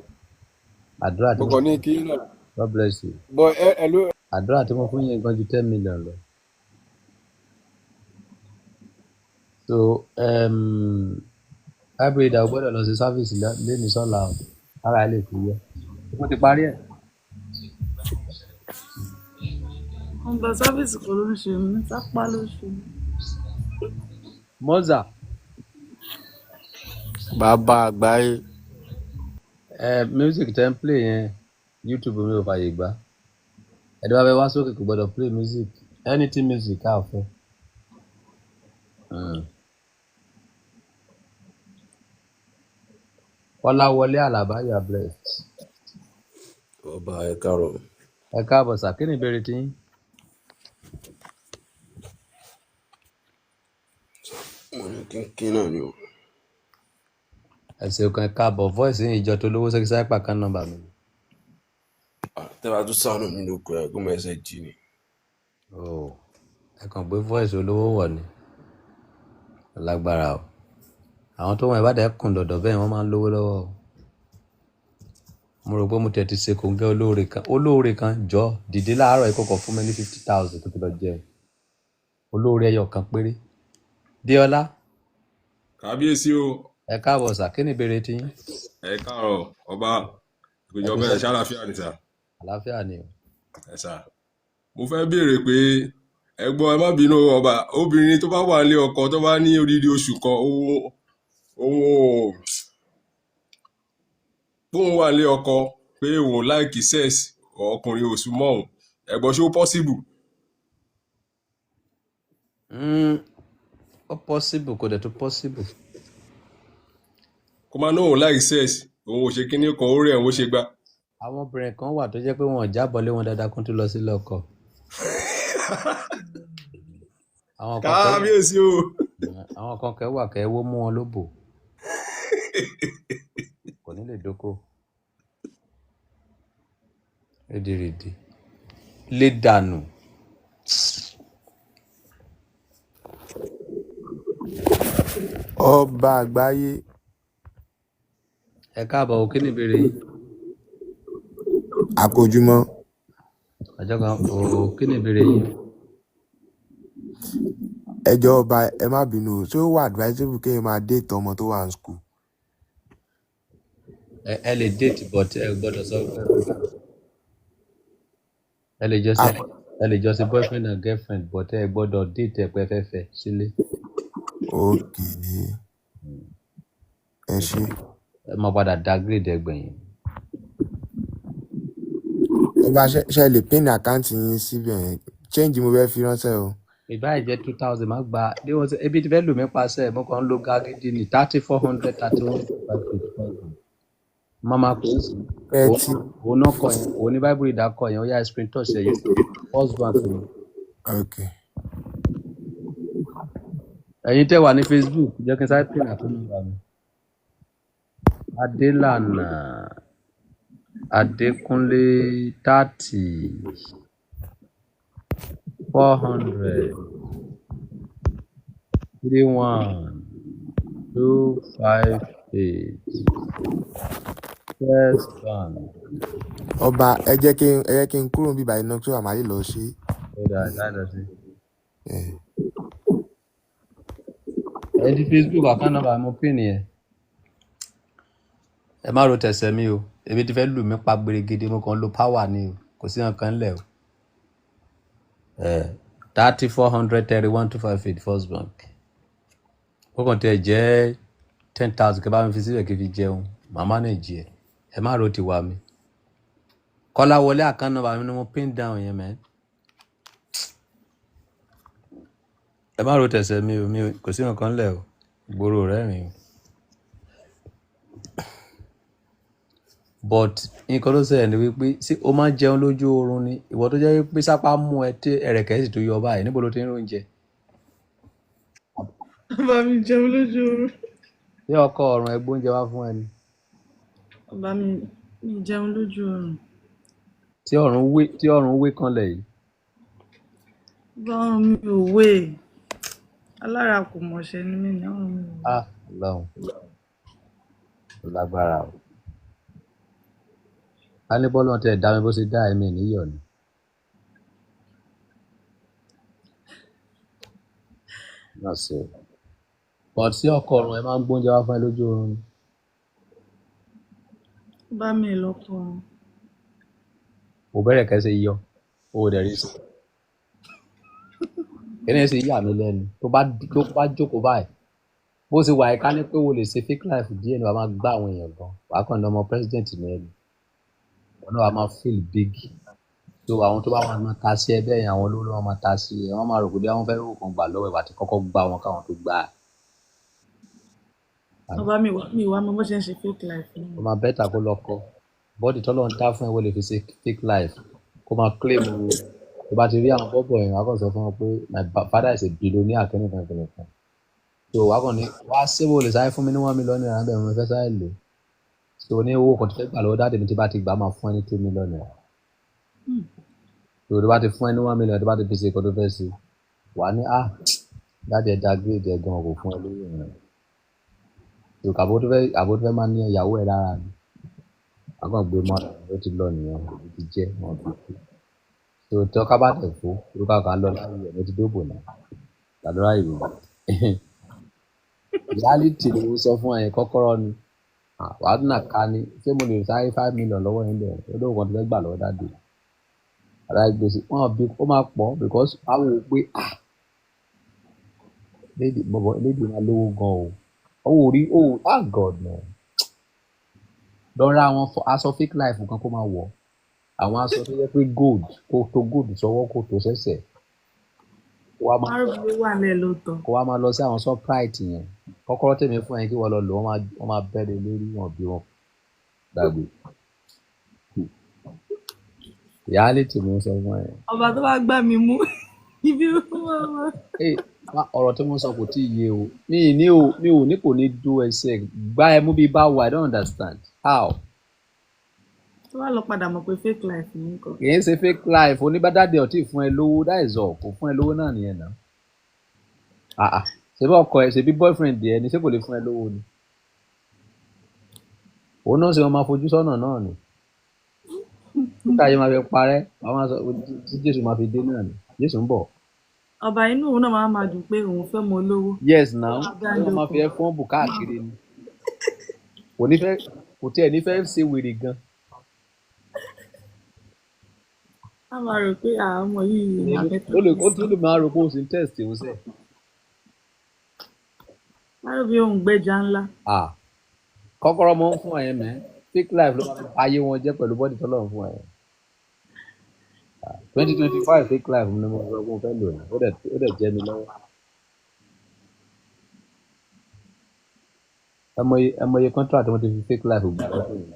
Àdúrà tí Mo mo kàn ní kí náà. God bless you. But ẹ ẹ ló. Àdúrà tí mo fún yín gan ju 10 million lọ. So hybrid ò gbọ́dọ̀ lọ sí service léni sọ́la o, ara ẹ lè fi yẹ. Mo ti parí ẹ̀. Ọgbà sáfíìsì kan ló ń ṣe mí, sápá ló ń ṣe mí. Mọ́zà. Bàbá àgbáyé. Ẹ music tẹ́ ń play yẹn, YouTube mi ò fààyè gbà. Ẹni bá fẹ́ wá sókè kò gbọ́dọ̀ play music, anything music á fẹ́. Kọ́láwọlé Àlàbá, you are blessed. Ọba, ẹ káàárọ̀. Ẹ káàbọ̀ sà, kí ni ìbéèrè tí yín? Mo ní kínkín náà ni o. Ẹ ṣeun kan, ẹ káàbọ̀. Voice yín ìjọ tó lówó sẹ́kí sáípà kan nọ́mbà mi. Tẹ́ bá tún ṣàánú mi lóko ẹ̀ kó mọ ẹsẹ̀ jí ni. Oh, ẹ kàn gbé voice olówó wọ̀ ni. Lágbára o. Àwọn tó wọn ìbàdàn kùn dọ̀dọ̀ bẹ́ẹ̀ wọ́n máa ń lówó lọ́wọ́ o. Mo rò pé mo tẹ̀ ti ṣe kòńgẹ́ olóore kan. Olóore kan jọ dìde láàárọ̀ yìí kọ̀ọ̀kan fún mi ní 50,000 tó fi lọ jẹun. Olóore ẹyọ kan péré. Déọlá. Kábíyèsí o. Ẹ káàbọ̀ sà, kí ni ìbéèrè tí yín? Ẹ káàárọ̀ ọba, Ẹ ìpéjọ kú bẹ̀rẹ̀ sẹ́. ṣàlàáfíà ni sà. Àlàáfíà ni o. Ẹ sà. Mo fẹ́ béèrè pé ẹ gbọ́, ẹ má bínú ọba, obìnrin tó bá wà nílé ọkọ tó bá ní odidi oṣù kan, òun Póun wà nílé ọkọ, pé òun ò like sex, ọkùnrin ò súnmọ́ òun. Ẹ gbọ́, ṣé ó possible? Ó possible, kò dẹ̀ tó possible. Kó máa ní òun like sex, òun ò ṣe kíní kan, ó rẹ̀ òun, ó ṣe gbá. Àwọn obìnrin kan wà tó jẹ́ pé wọn ò jábọ̀ lé wọn dáadáa kó tó lọ sílé ọkọ. Àwọn kan kẹ́ Kábíyèsí o. Àwọn kan kẹ́ wà kẹ́ wó mú wọn lóbò, kò ní lè dóko rédèrèdè lé dànù. Ọba àgbáyé. Ẹ káàbọ̀ o, kí ni ìbéèrè yín? Àkójúmọ́. Ọjọ́ kan o, kí ni ìbéèrè yín? Ẹ jọ̀ọ́ ọba, ẹ má bínú o, ṣé ó wà advisable kéèyàn máa date ọmọ tó wà ní school? Ẹ lè date, but ẹ gbọ́dọ̀ sọ pé ẹ lè jọ ṣe ẹ lè jọ ṣe boyfriend and girlfriend, but ẹ gbọ́dọ̀ date ẹ pé ẹ fẹ́ fẹ́ sílé. Ok, ẹ ṣé. Ẹ máa padà downgrade ẹgbẹ̀yìn. Ọba, ṣe lè pin account yín síbẹ̀ yẹn? Change mo fẹ́ fi ránṣẹ́ o. Ìbáà jẹ́ 2,000, má gba bí wọ́n ṣe ebi ti fẹ́ lù mí paṣẹ, mo kàn ń lo gagidi ní 30 431 5 85. Má máa pè é sí òun. 30. Òun náà kọ yẹn, òun ní bible reader kọ yẹn. Ó yá, screen touch ẹ yẹn, First Bank ni. Ok. Ẹ̀yin tẹ́ wà ní Facebook, jẹ́ kí n sáré pin àkóónú nọ́mbà mi. Adélànà Adékúnlé, 30 400 31258, First Bank. Ọba, ẹ jẹ́ kí n kúrò níbí báyìí náà tó àmà lè lọ ṣe. Ó dáa, dáa lọ sí. Ẹ. Ẹ̀yin tí Facebook, account number mo pin yẹn. Ẹ má ro tẹ̀sẹ̀ mi o, ebi ti fẹ́ lù mí pa gbèrègede, mo kàn ń lo power ni o, kò sí nǹkan lẹ̀ o. 30 431 258, First Bank. Ó kàn tẹ̀ jẹ́ 10,000, kí ẹ bá mi fi síbẹ̀ kí n fi jẹun, màmá náà jí ẹ. Ẹ má ro tiwa mi. Kọ́lá wọlé, account number mi ni mo pin down yẹn mẹ́. Ẹ má ro tẹ̀sẹ̀ mi o, kò sí nǹkan lẹ̀ o, gbòòrò rẹ́rìn o. But nǹkan tó ṣẹlẹ̀ ni wípé, ṣé o máa ń jẹun lójú oorun ni? Ìwọ tó jẹ́ wípé sápá mú ẹ tí ẹ̀rẹ̀kẹ́ sì tó yọ báyìí, níbo ló ti ń róúnjẹ? Bàbá mi jẹun lójú oorun. Ṣé ọkọ ọ̀run ẹ gbóúnjẹ wá fún ẹ ni? Bàbá mi, mi jẹun lójú oorun. Tí ọ̀run wé kanlẹ̀ yìí. Bá ọrùn mi ò wé. Alára kò mọ̀ṣẹ́ ni mí ní ọrùn mi ò wé. Ah, Ọlọ́run, ó lágbára o. Ká ní bọ́lá tẹ dá mi bó ṣe dá ẹ̀mí níyọ̀ ni. Náà ṣe o. But sí ọkọ ọ̀run ẹ máa ń gbóúnjẹ wá fún ẹ lójú oorun ni? Bá mi lọ́kọ ọ̀run. Mo bẹ̀rẹ̀ kẹsẹ̀ yọ, o ò dẹ̀ rí sí. Kí ni ẹ ṣe yà mí lẹ́nu? Tó bá jókòó báyìí, bó ṣe wà yìí, ká ní pé o lè ṣe fake life díẹ̀ ni wàá máa gbá àwọn èèyàn gan. Wàá kàn ní ọmọ president ní ẹni. Wọn náà wàá máa feel big. So àwọn tó bá wà máa ta sí ẹ bẹ́ẹ̀ yẹn, àwọn olówó ló máa ta sí ẹ. Wọ́n máa rò pé bí wọ́n fẹ́ rówó kan gbà lọ́wọ́ ẹ̀, wà á ti kọ́kọ́ gbá wọn káwọn tó gbà á. Àbí? Bàbá mi wà, mi wà mọ bó ṣe ń ṣe fake life Ó náà. máa better kó lọ kọ́. Bọ́dì tọ́lọ́ ń dá fún ẹ, wọ́n lè fi ṣe fake life. Kó máa claim o. Tó bá ti rí àwọn bọ́bọ̀ yẹn, wàá kàn sọ fún wọn pé my father is a billionaire, kẹ́nìkan kẹ́nìkan. So wàá kàn ní wàá ṣé wo lè sáré fún mi ní ₦1 million bẹ́ẹ̀, mo fẹ́ sáré lò. So ní owó kan tó fẹ́ gbà lọ́wọ́ daddy mi, tí bá ti gbà, máa fún ẹ ní ₦2 million. So tó bá ti fún ẹ ní 1 million, tó bá ti fi ṣe nǹkan tó fẹ́ ṣe, wàá ní ah, daddy ẹ downgrade ẹ gan, kò fún ẹ lówó yẹn. So àbó tó fẹ́ máa ní ìyàwó ẹ lára ni. Wàá kàn gbé mọ́ra, ó ti lọ nìyẹn, ó ti jẹ́ wọn fi kú. So tọ́ka bá tẹ̀ fó, orúkọ kan lọ láyé ẹ̀ ló ti dóbò náà. Gbàdúrà ìlú. Reality ni mo sọ fún ẹ yẹn, kọ́kọ́rọ́ ni. Ah, wàá nà ká ni, ṣé mo lè sáré 5 million lọ́wọ́ yẹn bẹ̀rẹ̀? Ó lóun kan tó fẹ́ gbà lọ́wọ́ daddy. Àlá gbèsè, wọ́n bí ó máa pọ̀ because a wò ó pé ah, lady bọ̀bọ̀ lady máa lówó gan o. Ó rí ó, ah God no. Lọ ra àwọn aṣọ fake life kan kó máa wọ̀, àwọn aṣọ tó yẹ pé gold, kó tó gold sọ́wọ́, kó tó sẹ́sẹ̀, kó wá máa Márùn ló wà nílẹ̀ lóòótọ́. Kó wá máa lọ sí àwọn Shoprite yẹn. Kọ́kọ́rọ́ tèmi fún ẹ kí wọ́n lọ lò, wọ́n máa bẹ́ẹ̀ lórí wọn bí wọn gbàgbé reality mo ń sọ fún ẹ. Ọba tó bá gbá mi mú ibi wọn wá. Ee, ọ̀rọ̀ tí wọ́n sọ kò tí ì yé o. Mi ì ní o, mi ò ní kò ní dó ẹsẹ̀ gbá ẹ mú bí báwo. I don't understand how. Tó bá lọ padà mọ̀ pé fake life ní nǹkan. Kì í ṣe fake life. Oníbàdàdé ọtí fún ẹ lówó, that is all. Kò fún ẹ lówó náà nìyẹn náà. Ah ah, ṣe bí ọkọ ẹ, ṣe bí boyfriend ẹ ni, ṣé kò lè fún ẹ lówó ni? Òun náà ṣe wọn máa fojú sọ́nà náà ni títà yìí máa fi parẹ́. Wọ́n máa sọ tí Jésù máa fi dé náà ni. Jésù ń bọ̀. Ọba, inú òun náà máa máa dùn pé òun fẹ́ mọ olówó. Yes now. Ó máa Wọ́n máa fi ẹ fọ́n bù káàkiri ni. Kò ní fẹ́, kò tiẹ̀ ní fẹ́ ṣe wèrè gan. Á máa rò pé àwọn ọmọ yìí máa fẹ́ Ó tún lè máa rò pé o sì ń test òun sẹ̀. Á rò bí òun gbẹ́ja ńlá. Ah, kọ́kọ́rọ́ mọ́ ń fún ẹ mẹ́. Fake life ló máa fi ayé wọn jẹ́ pẹ̀lú body tọ́lọ́run fún ẹ. 2025, fake life ni mo sọ pé mo fẹ́ lò ní, ó dẹ̀ jẹ́ mi lọ́wọ́. Ẹ mọye contract wọ́n ti fi fake life gbà lọ́dún yìí.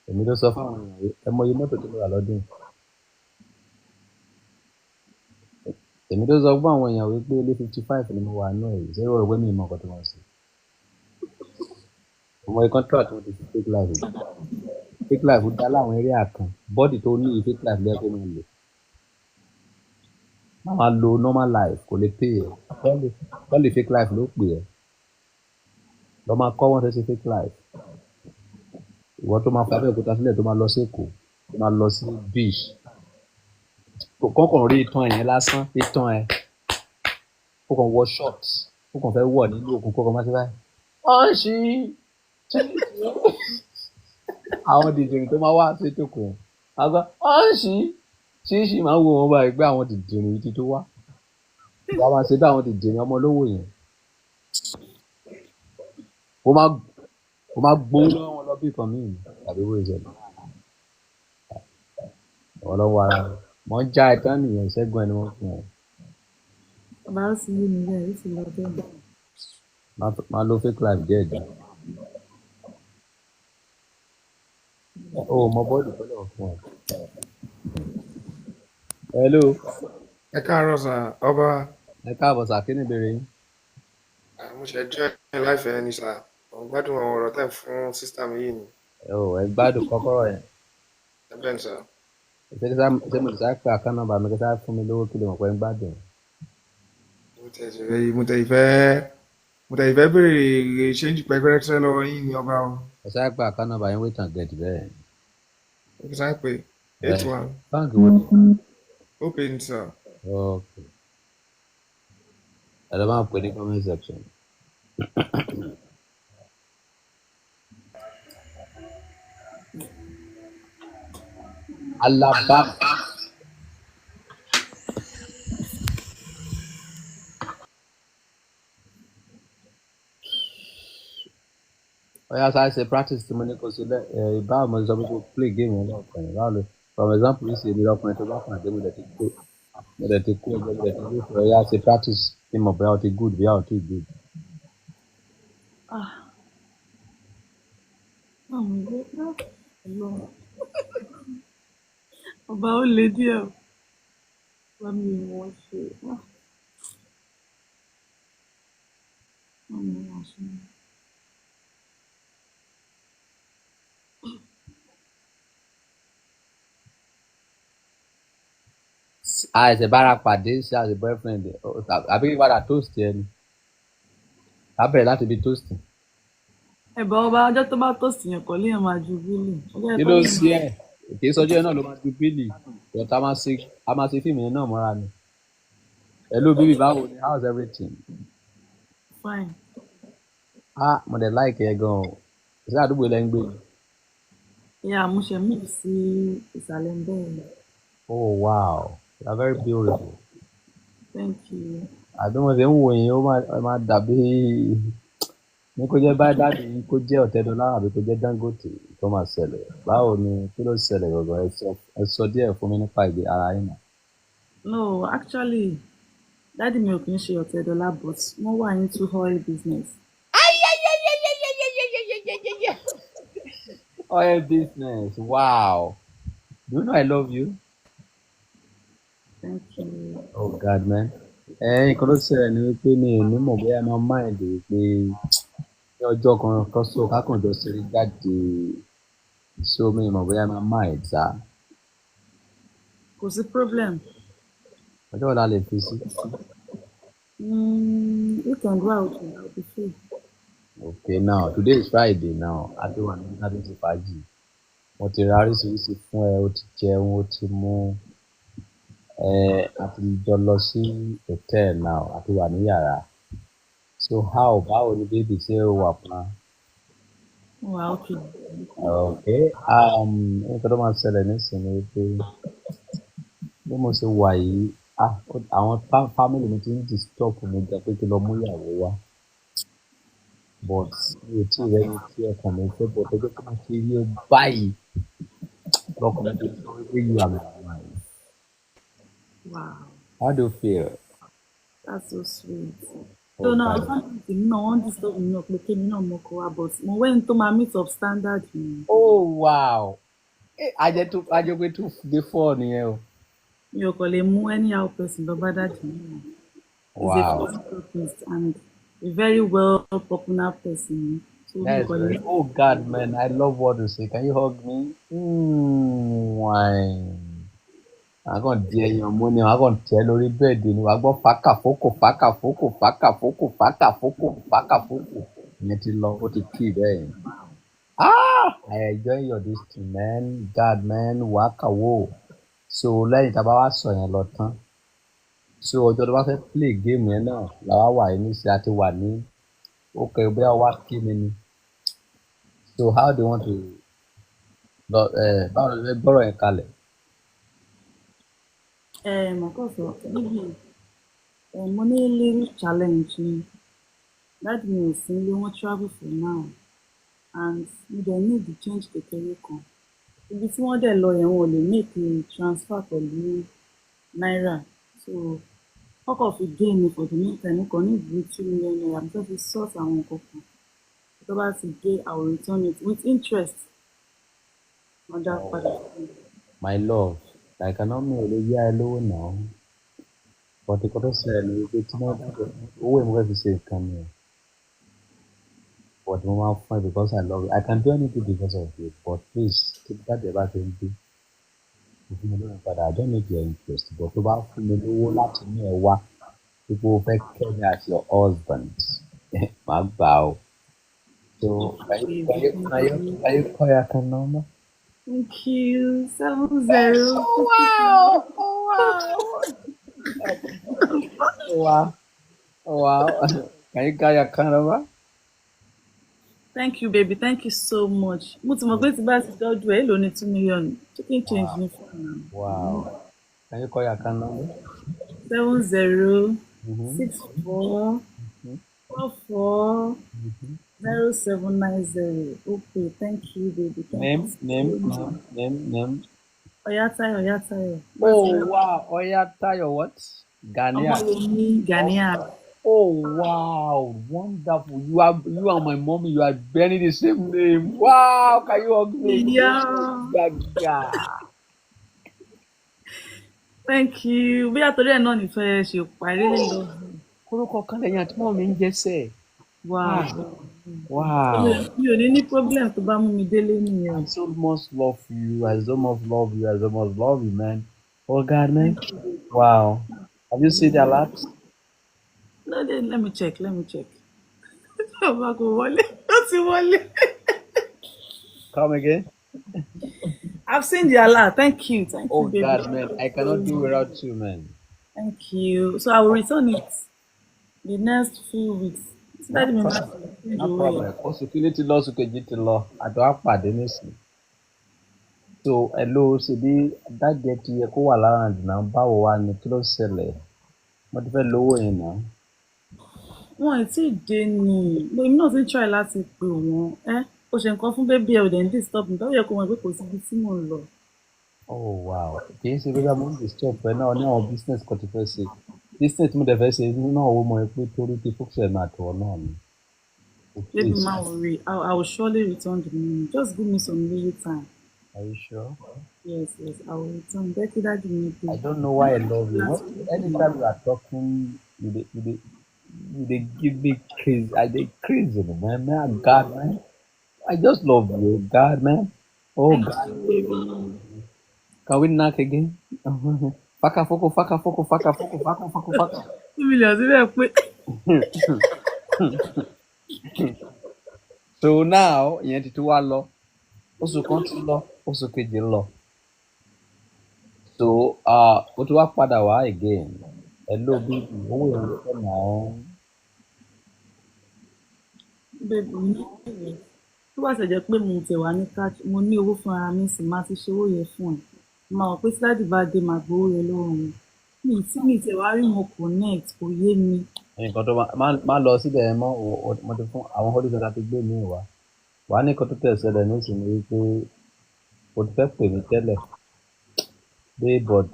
Èmi ló sọ fáwọn èèyàn. Ẹ mọye mọ́tò tó rà lọ́dún yìí. Èmi tó sọ fún àwọn èèyàn wípé ilé 55 ni mo wà nínú ẹ̀. Ṣé o rò pé mi ì mọ nǹkan tí wọ́n ṣe? Ẹ mọye contract wọ́n ti fi fake life gbà. Fake life dá láwọn area kan. Body tó ní fake life lẹ́yìn kó máa lò, máa lo normal life kò lè pay ẹ. Tọ́lì fake life ló pè ẹ́. Lọ máa kọ́ wọ́n ṣe ṣe fake life. Ìwọ tó máa fi Abẹ́òkúta sílẹ̀, tó máa lọ sí Èkó, tó máa lọ sí beach, kò kọ́kàn rí itan ẹ̀yẹn lásán, itan ẹ̀, kó kàn wọ shorts, kó kàn fẹ́ wọ̀ nínú òkun, kó kàn máa ṣe báyìí. Wọ́n ṣí àwọn dìndìnrín tó máa wá sí ètò yẹn àgbà, wọ́n ṣí ṣíṣì máa ń wo wọn báyìí pé àwọn dìndìnrín yìí ti tó wá. Wọ́n máa ṣe bí àwọn dìndìnrín ọmọ olówó yẹn, kó máa gbowó lọ́wọ́ wọn lọ bí nǹkan míì tàbí bó ṣe wọ́n lọ́wọ́ ara wọn. Mọ̀ ń já ẹ tán nìyẹn. Ìṣẹ́gun ẹni wọ́n fún ẹ. Ọba, ó sì yé mi bẹ́ẹ̀, ó sì lọ bẹ́ẹ̀. Máa lo fake life díẹ̀ díẹ̀. O ò mọ body tó lọ́wọ́ fún ẹ. Hello. Ẹ káàárọ̀ sir, ọba. Ẹ káàbọ̀ sir, kí ni ìbéèrè yín? Mo ṣe join live ẹ ní sir. Mo ń gbádùn àwọn ọ̀rọ̀ tẹ́ ń fún sister mi yìí ni. Ẹ ò ẹ gbádùn kọ́kọ́rọ́ yẹn. Ẹ bẹ́ẹ̀ ni sir. Ṣé mo lè sáré pé account number mi kí sáré fún mi lówó kí lè mọ̀ pé ń gbádùn? Mo tẹ̀ ìfẹ́ béèrè change pẹ́pẹ́rẹ́sẹ́ lọ́wọ́ yín ní ọba o. Ẹ sáré pé account number yín, wait and get bẹ́ẹ̀. Mo fi sáré pé 81. Báńkì wo ni? Open sir. Ok, ẹ lọ máa pè ní comment section. Alaba. Ó yá, sáré ṣe practice tí mo ní kó ṣe lẹ ẹ. Báwo mo ṣe sọ pé kó play game yẹn lọ́kàn yẹn? Báwo ló, for example, ṣe èmi lọkùnrin tó bá pàdé, mo dẹ̀ ti kó ẹgbẹ́, mo dẹ̀ ti kó fún ẹ. Yá, ṣe practice kí n mọ̀ bóyá o ti good, bóyá o ti good. Ah, àwọn ìwé náà Ọlọ́run. Ọba, ó le díẹ̀ o. Bá mi wọ́n ṣe. Ah, báwo ni wọ́n ṣe? Àìsè bára pàdé ṣe as a boyfriend àbí kí padà toast ẹ ni? Ká bẹ̀rẹ̀ láti ibi toast. Ẹ̀bà ọba, ọjọ́ tó bá toast yẹn kọ́ léèyàn máa ju bílì. Ọjọ́ Kí yẹn ló kọ́ ń léèyàn ṣe ẹ? Kì í sọjọ́ ẹ náà ló máa ju bílì, but a máa ṣe fíìmù yẹn náà mọ́ra ni. Hello baby, báwo ni? How's everything? Fine. Ah, mo dẹ̀ like ẹ gan o. Ṣé àdúgbò ilẹ̀ ń gbé ni? Yeah, mo ṣe move sí ìsàlẹ̀ ń bẹ́ẹ̀ ni. Oh wow, you are very beautiful. Thank you. Àbí mo ṣe ń wò yín, ó máa dàbí Ní kó jẹ́ bá daddy yín, kó jẹ́ Ọ̀tẹ́dọ́lá àbí kó jẹ́ Dangote tó máa ṣẹlẹ̀. Báwo ni, kí ló ṣẹlẹ̀ gangan? Ẹ sọ díẹ̀ fún mi nípa ìgbé ara yín náà. No, actually, daddy mi ò kì í ṣe Ọ̀tẹ́dọ́lá, but wọ́n wà into oil business. Oil business. Wow. Do you know I love you? Thank you. Oh God, man. Ẹ nǹkan tó ṣẹlẹ̀ ni wípé mi ò ní mọ̀ bóyá máa mind wípé ní ọjọ́ kan kan so kákànjọ ṣeré jáde, so mi ò mọ̀ bóyá máa mind sá. Kò sí problem. Ọjọ́ wo la lè fi sí? Weekend wà okay, I'll be free. Okay, now today is Friday now. A ti wà ní láti ṣe fàájì. Mo ti ra oríṣiríṣi fún ẹ, o ti jẹun, o ti mú ẹ, a ti jọ lọ sí hotel now, a ti wà ní yàrá. So how, báwo ni baby, ṣé o wà pa? Wà okay. Okay, nǹkan tó máa ṣẹlẹ̀ nísìnyí ni wípé bí mo ṣe wà yìí, ah, àwọn family mi ti ń disturb mi gan pé kí n lọ mú ìyàwó wá. But mi ò tí ì rẹ́ni tí ọkàn mi fẹ́, but ọjọ́ tí mo ti rí ẹ báyìí, lọ́kàn mi ti sọ wípé you are my wife. How do you feel? That's so sweet. Oh So now, God. Family tèmi náà wọ́n disturb mi náà pé kémi náà mọ́kọ wá, but mo wẹ́ni tó máa meet up standard mi. Oh wow. Eh, ajẹ́ tó ajẹ́ pé two dé four nìyẹn o. Mi ò kàn lè mú anyhow person lọ bá daddy mi náà. He's a philanthropist and a very well popular person. So mi ò That is kàn lè very. Oh God, man, I love what you say. Can you hug me? Wine. A kàn di ẹyàn mú ni, a kàn tẹ́ lórí bed ni, wàá gbọ́ fákàfókò fákàfókò fákàfókò fákàfókò fákàfókò. Ìyẹn ti lọ, ó ti kí bẹ́ẹ̀ yẹn. Ah! I enjoy your this thing, man. God, man, wákàwó. So lẹ́yìn tá a bá wá sọ yẹn lọ tán. So ọjọ́ tó bá fẹ́ play game yẹn náà làwa wà yìí níṣẹ́ a ti wà ní okay, bóyá wá kí mi ni. So how do you want to lọ ẹ, báwo ló fẹ́ gbọ́rọ̀ yẹn kalẹ̀? Ẹ mọ̀ kọ́ sọ níbi ẹ, mo ní little challenge ni. Daddy mi ò sí nílé, wọ́n travel for now, and mo dẹ̀ need the change kékeré kan. Ibi tí wọ́n dẹ̀ lọ yẹn, wọn ò lè make a transfer pẹ̀lú náírà. So wọ́n kàn fi gain mi for the meantime. Mo kàn ní ìdí ₦2 million. Mo fẹ́ fi sort àwọn nǹkan kan. Tó bá ti dé, I will return it with interest. Wọ́n dá padà fún mi. My love, like àná mi ò lè yá ẹ lówó náà. But nǹkan tó ṣẹlẹ̀ ni wípé tí wọ́n bá owó yìí, mo fẹ́ fi ṣe nǹkan ni o. But mo máa ń fún ẹ because I love you. I can do anything because of you. But please, tí daddy ẹ bá ti ń dé, kò fún mi lówó padà. I don't need your interest. But tó bá fún mi lówó láti ní ẹ wá, wípé o fẹ́ kẹ́ mi as your husband, màá gbà o. So can you call your account number? Thank you. 70. Oh wow! Oh wow! Wow! Wow! Can you call your account number? Thank you, baby. Thank you so much. Mo ti mọ̀ pé tí bá ti dọ́jú ẹ̀, èló ni 2 million? Chicken change ní fún mi. Wow. Can you call your account number? 70 64 44 0790. Okay, thank you, baby. Thank Name, you so name, much. Name, name, name. Oyatayo, Oyatayo. Oh wow. Oyatayo what? Ghanaian. Ọmọyẹmí Ghanaian. Oh wow, wonderful. You and my mommy, you are bearing the same name. Wow, can you hug me? Yeah. Gaga. Thank you. Bóyá torí ẹ̀ náà nífẹ̀ẹ́ ṣe pa. I really love you. Orúkọ kan lẹ́yìn àti mọ́ mi ń jẹ́sẹ̀. Wow. Ah, wow. Mi ò ní ní problem tó bá mú mi délé nìyẹn. I so much love you. I so much love you. I so much love you, man. Oh God, man. Thank you, baby. Wow. Have you seen the alert? No, then let me check. Let me check. Bàbá kò wọlé. Ó ti wọlé. Come again. I've seen the alert. Thank you. Thank you, Oh baby. God, man. I cannot do without you, man. Thank you. So I will return it the next few weeks. Tí No daddy mi bá problem. ti change No owó yẹn. problem. Oṣù kìíní ti lọ, oṣù kejì ti lọ. Àjọ á pàdé nísìnyí. So hello, ṣebí daddy ẹ ti yẹ kó wà lára àdìnà, báwo wá ni, kí ló ṣẹlẹ̀? Mo ti fẹ́ lówó yẹn náà. Wọn ì tí ì dé ni. Èmi náà ti ń try láti pè wọ́n. Ẹ́ o ṣe nǹkan fún baby ẹ ò dẹ̀ ń disturb mi. Báwo yẹ kó mọ̀ pé kò síbi tí mò ń lọ. Oh wow, kì í ṣe bóyá mo ń disturb ẹ náà ní àwọn business kan tó fẹ́ ṣe. Business tí mo dẹ̀ fẹ́ ṣe náà ó mọ̀ pé torí ti focus ẹ̀ máa tọ̀ ọ́ náà ni. Oh, Baby, please, má worry. I will surely return the money. Just give me some little time. Are you sure? Yes, I will return. Jẹ́ kí daddy mi dé. I don't know why I love you. Láti Anytime you are talking, you dey give me crazy. I dey crazy, man. Man, God, man. I just love you, God, man. Oh, Thank God. you, baby. Can we knock again? Faka foko, faka foko, faka foko, faka foko, faka. 2 million síbẹ̀ pé. So now, ìyẹn ti tún wá lọ. Oṣù kan ti lọ, oṣù kejì lọ. So, ó ti wá padà wá again. Hello, baby. Owó yẹn ló fẹ́ náà. Baby, you know what? Tó bá ṣe jẹ́ pé mo tẹ̀ wá ní cash, mo ní owó fún ara mi sì máa ti ṣe owó yẹn fún ẹ. Mo máa mọ̀ pé tí daddy bá dé, màá gbowó yẹn lọ́wọ́ wọn. Mi tí wá rí wọn connect, kò yé mi. Nǹkan tó má má lọ síbẹ̀ yẹn mọ́. Mo ti fún àwọn holy center ti gbé mi wá. Wàá ní nǹkan tó tẹ̀ ṣẹlẹ̀ nísìnyí wípé o ti fẹ́ pè mí tẹ́lẹ̀ pé, but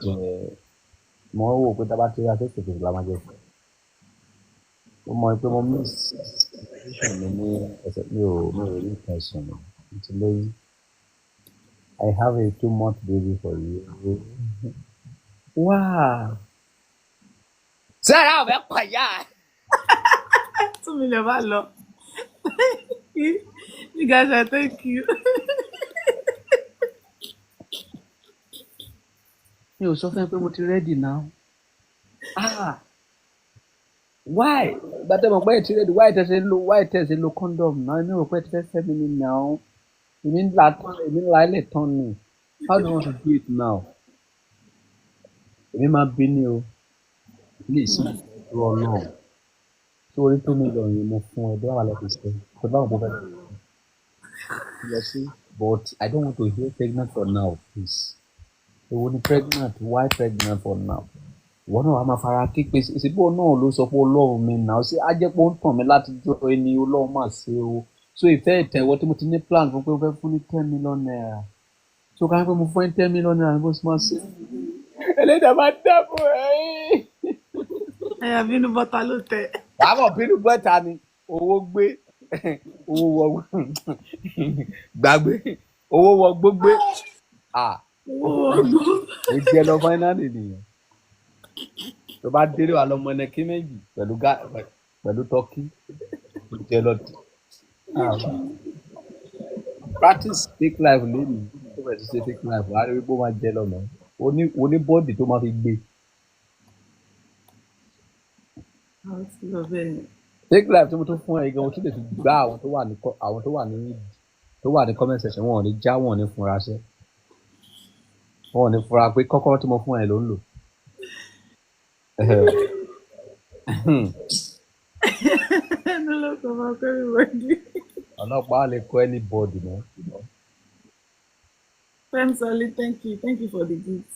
mo ń wò pé tá a bá ti rí face to face la máa jẹ fún. Mo mọ̀ pé mo miss invitation mi ní ẹsẹ̀, mi ò rí nǹkan sùn mi. Mo ti lóyún. I have a 2-month baby for you. Wow. Sarah ò fẹ́ pàyà. 2 million bá lọ. You guys are thank you. Mi ò sọ fún ẹ pé mo ti ready now. Ah, why? Ìgbà tẹ́ mọ̀ pé ẹ ti ready, why tẹ́ ṣe lo condom náà? Èmi rò pé ẹ ti fẹ́ fẹ́ mi ni now. Èmi ń la tán, èmi ń la ilẹ̀ tán ni. How do you want to do it now? Èmi máa bí ní o. Please, dúró Ọlọ́run. Sórí 2 million yìí mo fún ẹ, bí wàá lọ fi ṣe. Kò bá wọn bó fẹ́ lọ sí. But I don't want to hear pregnant for now, please. Èwo ni pregnant? Why pregnant for now? Ìwọ náà wàá máa fara ké pé ìsìnkú náà ló sọ pé Ọlọ́run mi náà ṣé á jẹ́ pé ó ń tàn mí láti jọ ẹni Ọlọ́run mà ṣe o. So ìfẹ́ ìtẹ̀wọ́ tí mo ti ní plan fún pé mo fẹ́ fún ní ₦10 million. So ká ní pé mo fún ní ₦10 million bó ṣe máa ṣe. Ẹlẹ́dàá máa dáàbò ẹ̀. Ẹ̀yà bínú bọ́tà ló tẹ̀. Wàá mọ̀ bínú bọ́ta ni owó gbé owó wọ gbàgbé owó wọ gbógbé. Ah, Owó wọgbó. ó jẹ lọ finally nìyẹn. Tó bá délé wà lọmọ ẹnẹkí méjì pẹ̀lú turkey ó jẹ lọ. Ah, practice fake life lónìí tó bẹ̀rẹ̀ sí ṣe fake life, wàá rí wípé ó máa jẹ lọ mọ́. Oní body tó máa fi gbé. Àwọn ti lọ bẹ́ẹ̀. Fake life tí mo tún fún ẹ gan, o tún lè fi gbá àwọn tó wà ní comment section, wọn ò ní já, wọn ò ní funra ṣẹ́, wọn ò ní fura pé kọ́kọ́rọ́ tí mo fún ẹ ló ń lò. Ẹnu ló kọ́ máa kọ́ everybody. Ọlọ́pàá lè kó anybody mọ́. Fem Soli, thank you. Thank you for the gift.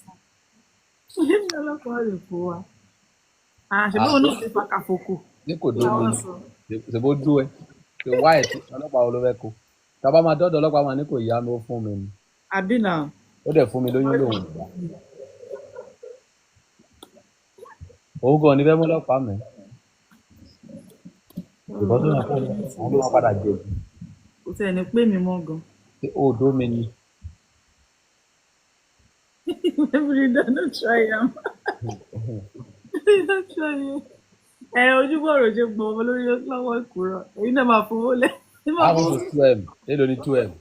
Ọlọ́pàá lè kó wa. Ah, ṣe bóun náà ti fàkàfòkò. Ní kò Kí dó la mi wá ni sọ? Ṣe bó dú ẹ ṣe wáyé tí ọlọ́pàá wo ló fẹ́ kó tàbá máa dọ́dọ̀ ọlọ́pàá máa ní kò yá mi, ó fún mi ni. Àbí náà. Ó dẹ̀ fún mi lóyún lòun gbà òun gan ni fẹ́ mú ọlọ́pàá mi ìbọn tó yàn fún mi, òun ló máa padà jẹ̀bi. Kò tiẹ̀ ní pé mi mọ́ gan. Pé ó dó mi ni. Every day, no try am. No try am. Ẹ ojúbọ̀rọ̀ ṣe gbọ́ ọmọ lórí lọ́wọ́ ìkúrọ̀. Èyí náà máa fowó lẹ̀. Ẹ máa How fowó. much is 2M? Èló ni 2M?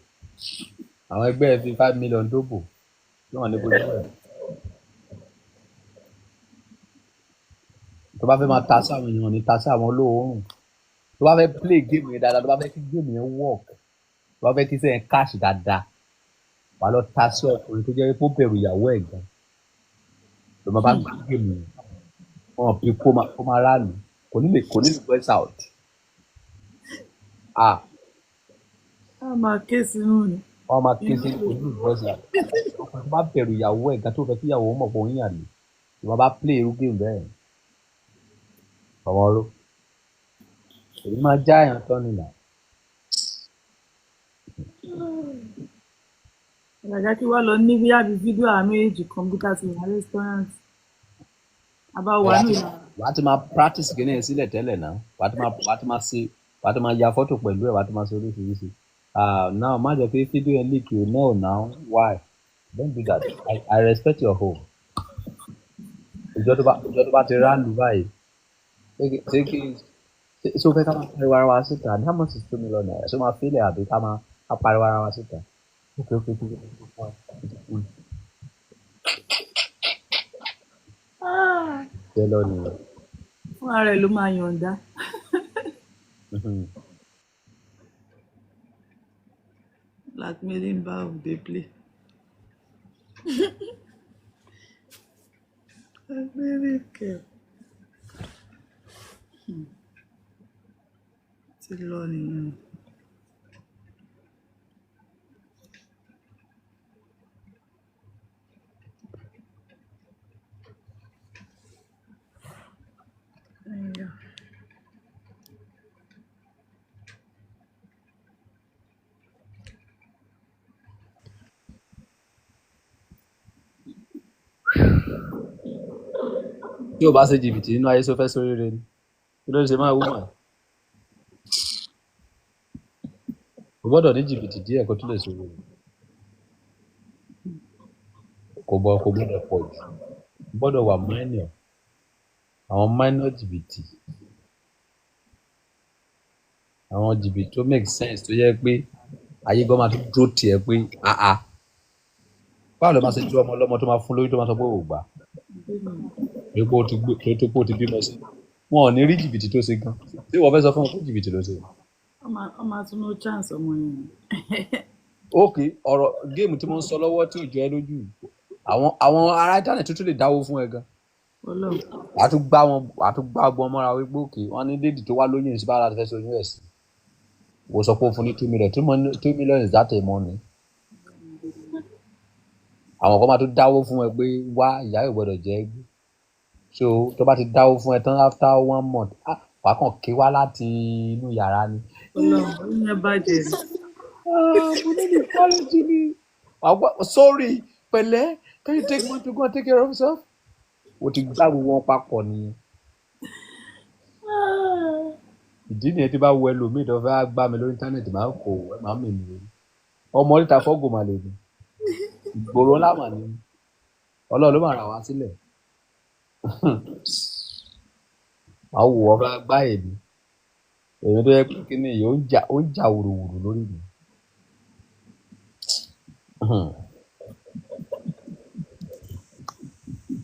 Àwọn ẹgbẹ́ ẹ fi 5 million dóbò tí wọ́n ní kó 2M. Tó bá fẹ́ máa ta sí àwọn èèyàn ní ta sí àwọn olóòórùn. Tó bá fẹ́ play game yẹn dáadáa, tó bá fẹ́ kí game yẹn work, tó bá fẹ́ kí sẹ́yìn cash dáadáa, wàá lọ ta sí ọkùnrin tó jẹ́ pé ó bẹ̀rù ìyàwó ẹ̀ gan. Ló máa bá gbá game yẹn, wọn bí kó máa ráàlú, kò ní lè voice out. Ah, A máa ké sínú ni. Wọn máa ké sí, kò ní lè voice out. Ọkùnrin tó bá bẹ̀rù ìyàwó ẹ̀ gan, tó fẹ́ kí ìyàwó mọ̀ pé òun yàn lè, tó máa bá play irú game bẹ́ẹ̀, ọmọ ló. Èmi máa já èèyàn tán ni nà. Àgàgà kí wá lọ ní bóyá bíi fídíò àwọn méjèèjì kan bí ká ti wà restaurant. A bá wà Wàá ní ti ìlà. wàá ti máa practice kìíní yẹn sílẹ̀ tẹ́lẹ̀ náà. Wàá ti máa ṣe, wàá ti máa ya fọ́tò pẹ̀lú ẹ̀, wàá ti máa ṣe oríṣiríṣi. Ah, now má jẹ́ pé fídíò yẹn leak o. No, now why? Don't do that. I respect your home. Ìjọ tó bá ti ráàlú báyìí, ṣé kí ṣé o fẹ́ ká máa pariwo ara wa síta? How much is ₦2 million? Ṣé o máa fílẹ̀ àbí ká máa ká pariwo ara wa síta? Okay. Jẹ́ lọ nìyẹn. Fúnra rẹ̀ ló máa yọ̀ǹda. Blackmailing báwo dey play. Blackmailing kẹ̀. Ti lọ nìyẹn. Ẹ̀yà. Tí o bá ṣe jìbìtì nínú ayé, ṣó fẹ́ sóríire ni? Kí ló ń ṣe máa wúmọ̀? O gbọ́dọ̀ ní jìbìtì díẹ̀ kó tó lè sóríire. Kò gbọ́dọ̀ pọ̀ jù. O gbọ́dọ̀ wà minor. Àwọn minor jìbìtì. Àwọn jìbìtì tó make sense, tó yẹ pé ayé gan máa tún dúró tiẹ̀ pé àá. Báwo ló máa ṣe tú ọmọ ọlọ́mọ tó máa fún lóyún, tó máa sọ pé ò gbà? Torí pé ó ti gbé, torí pé ó ti bímọ sí. Wọn ò ní rí jìbìtì tó ṣe gan. Ṣé ìwọ fẹ́ sọ fún wọn pé jìbìtì ló ṣe? Wọ́n máa tún no chance ọmọ yẹn. Ok, ọ̀rọ̀ game tí mo ń sọ lọ́wọ́ tí ò jọ ẹ́ lójú yìí. Àwọn ará internet tuntun lè dáwó fún ẹ gan. Ọlọ́run. Wàá tún gbá wọn, wàá tún gbá ọgbọ́n mọ́ra wípé òkè wọ́n ní lady tó wá lóyún sí bára láti fẹ́ sóyún ẹ̀ sí. Wò sọ pé ó fún ní 2 million. 2 million, is that a money? Àwọn kan máa tún dáwó fún ẹ pé wá, ìyá yóò gbọdọ̀ jẹ́ ẹ́ gbé. So tó bá ti dáwó fún ẹ tán, after one month, ah, wàá kàn ké wá láti inú yàrá ni. Ọlọ́run, ó yẹn bàjẹ́ ni. Ah, mo ní ní college ni. Wàá gbọ́, sorry, pẹ̀lẹ́, can you take money to go and take care of yourself? O ti gbá gbogbo wọn papọ̀ nìyẹn. Ìdí nìyẹn tí bá wo ẹlòmíì tó fẹ́ gbá mi lórí internet, máa ń kó ẹ máa ń mì mí lórí. Ọmọ oríta fọ́gò mà lè ní. Ìgboro ńlá mà ní. Ọlọ́run ló máa rà wá sílẹ̀. Màá wò ó fẹ́ gbá èmi. Èmi tó yẹ pé kíní yìí ó ń jà wùrùwùrù lórí mi.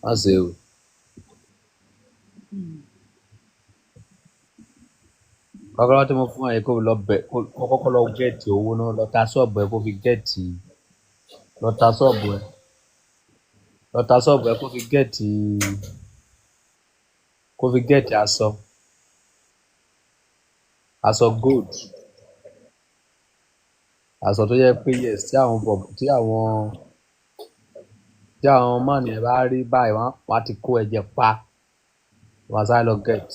Má ṣe o. Kọ́kọ́rọ́ tí mo fún ẹ yìí, kó lọ bẹ̀, kó kọ́kọ́ lọ get owó náà, lọ ta ṣọ́ọ̀bù ẹ kó fi get, lọ ta ṣọ́ọ̀bù ẹ, lọ ta ṣọ́ọ̀bù ẹ kó fi get aṣọ gold, aṣọ tó yẹ pé yes, tí àwọn man yẹn bá rí báyìí, wọ́n á ti kó ẹ̀jẹ̀ pa, wọ́n á sáré lọ get.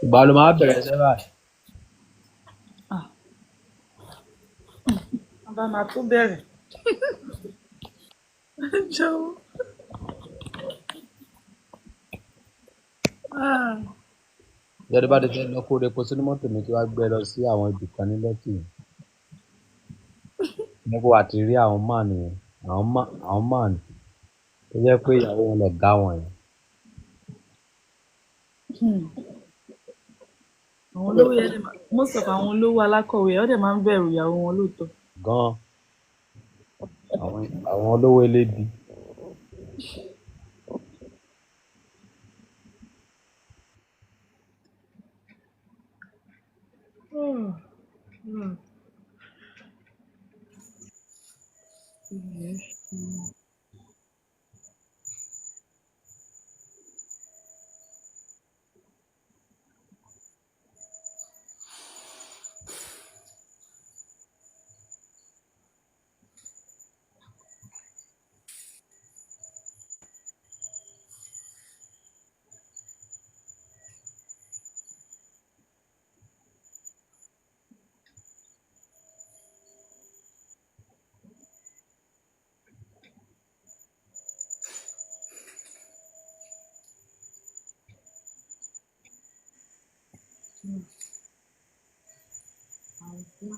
Ìgbà wo ló máa bẹ̀rẹ̀ iṣẹ́ báyìí? Ah, wọ́n bá máa tó bẹ̀rẹ̀. Jọ̀wọ́. Ah. Ìjọba bá ti fẹ́ lọ, kó repo sínú mọ́tò mi kí wàá gbé lọ sí àwọn ibì kan ní Lẹ́kì. Ní kó wà ti rí àwọn man yẹn, àwọn man tó jẹ́ pé ìyàwó wọn lọ̀gá wọn yẹn. Àwọn olówó yẹn dẹ̀ most of àwọn olówó alákọ̀wé yẹn, wọ́n dẹ̀ máa ń bẹ̀rù ìyàwó wọn lóòótọ́. Gan, àwọn olówó elébi.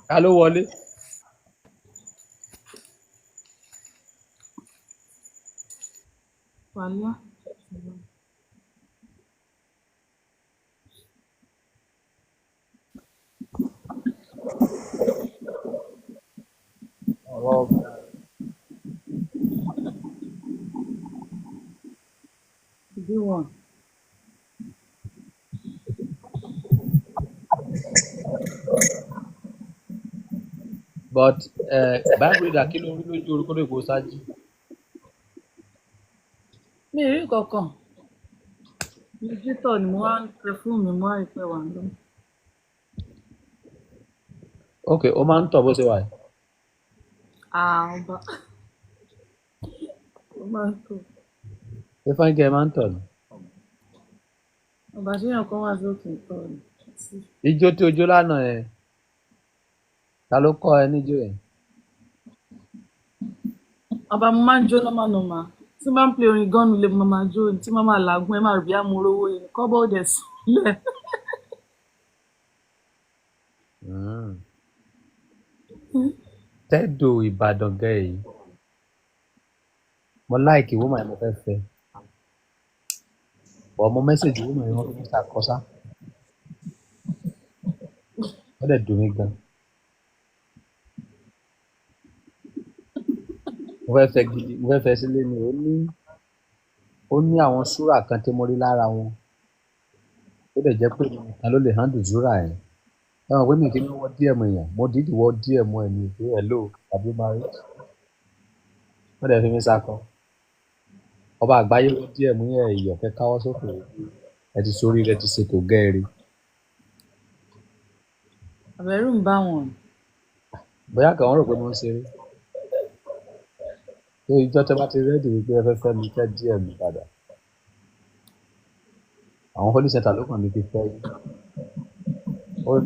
Ta ló wọlé? Wàlíà. Ọ̀rọ̀ D1. But bible reader, kí ló rí lójú orúkọ lóko ṣáájú? Mi ì rí nǹkan kan. Mo jí tọ̀ ni mo wá ń tẹ fóònù mi, mo wá rí pé wà ń lọ. Ok, ó máa ń tọ̀ bó ṣe wà yìí? Ah, ọba. Ó máa ń tọ̀. Ṣé fáńkì ẹ máa ń tọ̀ ni? Ọba ṣéyàn kan wà sókè tọ̀ ni. Sí. Ijó tí ojó lánàá yẹn, ta ló kọ́ ẹ níjó yẹn? Ọba, mo máa ń jó normal normal. Tí n bá ń play orin gan nílé, mo máa jó ni. Tí mo máa làágùn, ẹ máa rò bí amúrówó yẹn. Kọ́bọ̀ ò dẹ̀ sílẹ̀. Tẹ́dò Ìbàdàn gẹ̀ yìí, mo like woman yẹn, mo fẹ́ fẹ́. But mo message woman yẹn, wọ́n fi mí ṣàkọsá. Ó dẹ̀ dùn mí gan. Mo fẹ́ fẹ́ gidi, mo fẹ́ fẹ́ sílé ni. Ó ní àwọn súrà kan tí mo rí lára wọn. Ó dẹ̀ jẹ́ pé èmi nìkan ló lè handle súrà yẹn. Ẹ mọ̀ pé mi kì í wọ DM èèyàn, mo dìídì wọ DM ẹ̀ ní pé hello tàbí married. Ó dẹ̀ fi mí ṣakọ. Ọba àgbáyé wọ DM yẹn, ìyọ̀ kẹ́ káwọ́ sókè. Ẹ ti sórí rẹ ti ṣe kò gẹ́ẹ̀rẹ́. Àbẹ̀rù ń bá wọn. Bóyá kàn wọ́n rò pé mo ń ṣeré. Pé ìjọ́ tẹ bá ti ready wípé ẹ fẹ́ fẹ́ mi, kẹ́ DM mi padà. Àwọn holy center ló kàn ní kí fẹ́ yín.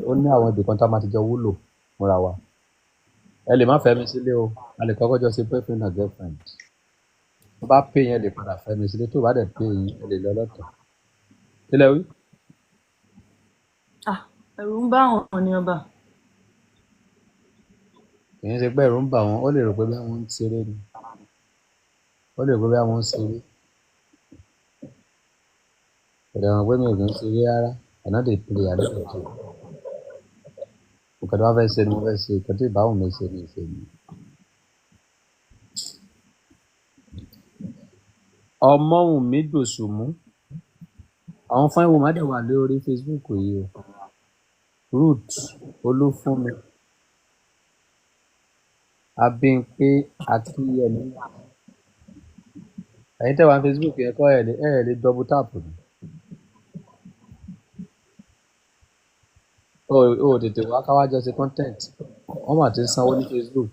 Ó ní àwọn ibì kan tá a máa ti jọ wúlò fúnra wa. Ẹ lè má fẹ́ mi sílé o, a lè kọ́kọ́ jọ ṣe boyfriend and girlfriend. Tó bá pè yín, ẹ lè padà fẹ́ mi sílé. Tó bá dẹ̀ pè yín, ẹ lè lọ lọ́tọ̀. Kí lẹ wí? Ah, ẹ̀rù ń bá wọn ni ọba. Kì í ṣe pé ẹ̀rù ń bà wọ́n, ó lè rò pé bí wọ́n ń ṣeré ni. Ó lè rò pé bí wọ́n ń ṣeré. Kò dẹ̀ mọ̀ pé mi ò kí ń ṣeré rárá. I no dey play, I no dey joke. Nǹkan tí wọ́n fẹ́ ṣe ni mo fẹ́ ṣe, nǹkan tí ìbáwọ̀ mi ṣe ni ìṣe mi. Ọmọ́wùnmí Dòsùnmú. Àwọn fine woman dẹ̀ wà lórí Facebook yìí o. Ruth Olúfúnmi. Abímpé Akínyẹmí. Ẹ̀yin tẹ́ wà ní Facebook yẹn kọ́, ẹ̀ lè double tap ni. O ò tètè wá ká wá jọ ṣe content. Wọ́n mà ti ń sanwó ní Facebook.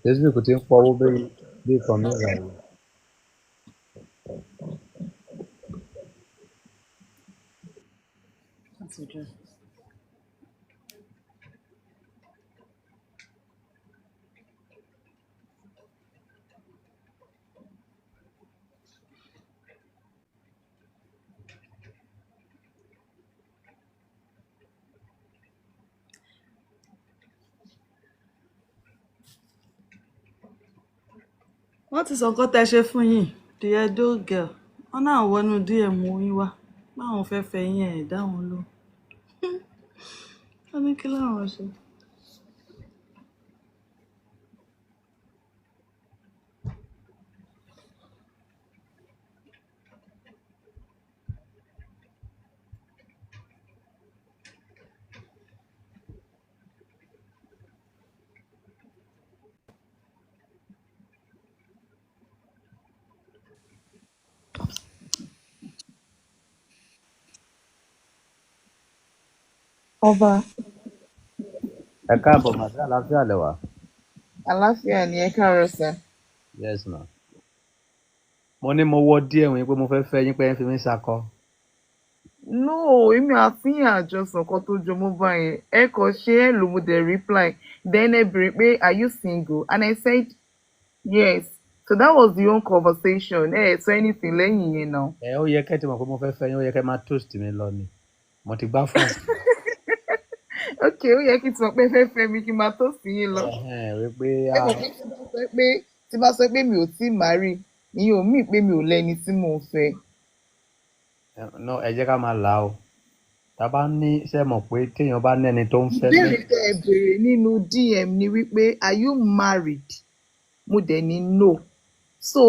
Facebook ti ń pọwó bí kan mìíràn yìí. Láti ọjọ́. Wọ́n ti sọ nǹkan tẹ́ ṣe fún yín, the Edo girl. Wọ́n náà wọnú DM yín wá. Báwọn fẹ́ fẹ́ yín, ẹ̀ dá wọn lóhùn. Wọ́n ní kí láwọn ṣe. Ọba. Ẹ káàbọ̀ mà, sí àlàáfíà lẹ wà? Àláfíà ni, ẹ káàárọ̀ sir. Yes ma. Mo ní mo wọ DM yín pé mo fẹ́ fẹ́ yín, pé ẹ ń fi mí ṣakọ. No, èmi àti yín àjọsọ kan tó jọmọ́ báyẹn. Ẹ kàn ṣe é lò, mo dẹ̀ reply. Then ẹ béèrè pé, "Are you single?" And I said yes. So that was the whole conversation. Ẹ ẹ sọ anything lẹ́yìn yẹn náà. Ẹ ó yẹ kẹ́ ti mọ̀ pé mo fẹ́ fẹ́ yín, ó yẹ kẹ́ máa toast mi lọ ni. Mo ti gbá fún. Okay, ó yẹ kí n ti mọ̀ pé ẹ fẹ́ fẹ́ mi kí n máa toast yín lọ. Ẹ̀hẹ́n, wípé Ẹ mọ̀ pé tí bá sọ pé mi ò tíì marry, ìyẹn ò mean pé mi ò lẹ́ni tí mò ń fẹ́. No, ẹ jẹ́ ká máa là ó. Tá a bá ní, ṣe mọ̀ pé téèyàn bá ní ẹni tó ń fẹ́ Ìbéèrè tẹ́ ẹ béèrè nínú DM ni wípé, "Are you married?" Mo dẹ̀ ní no. So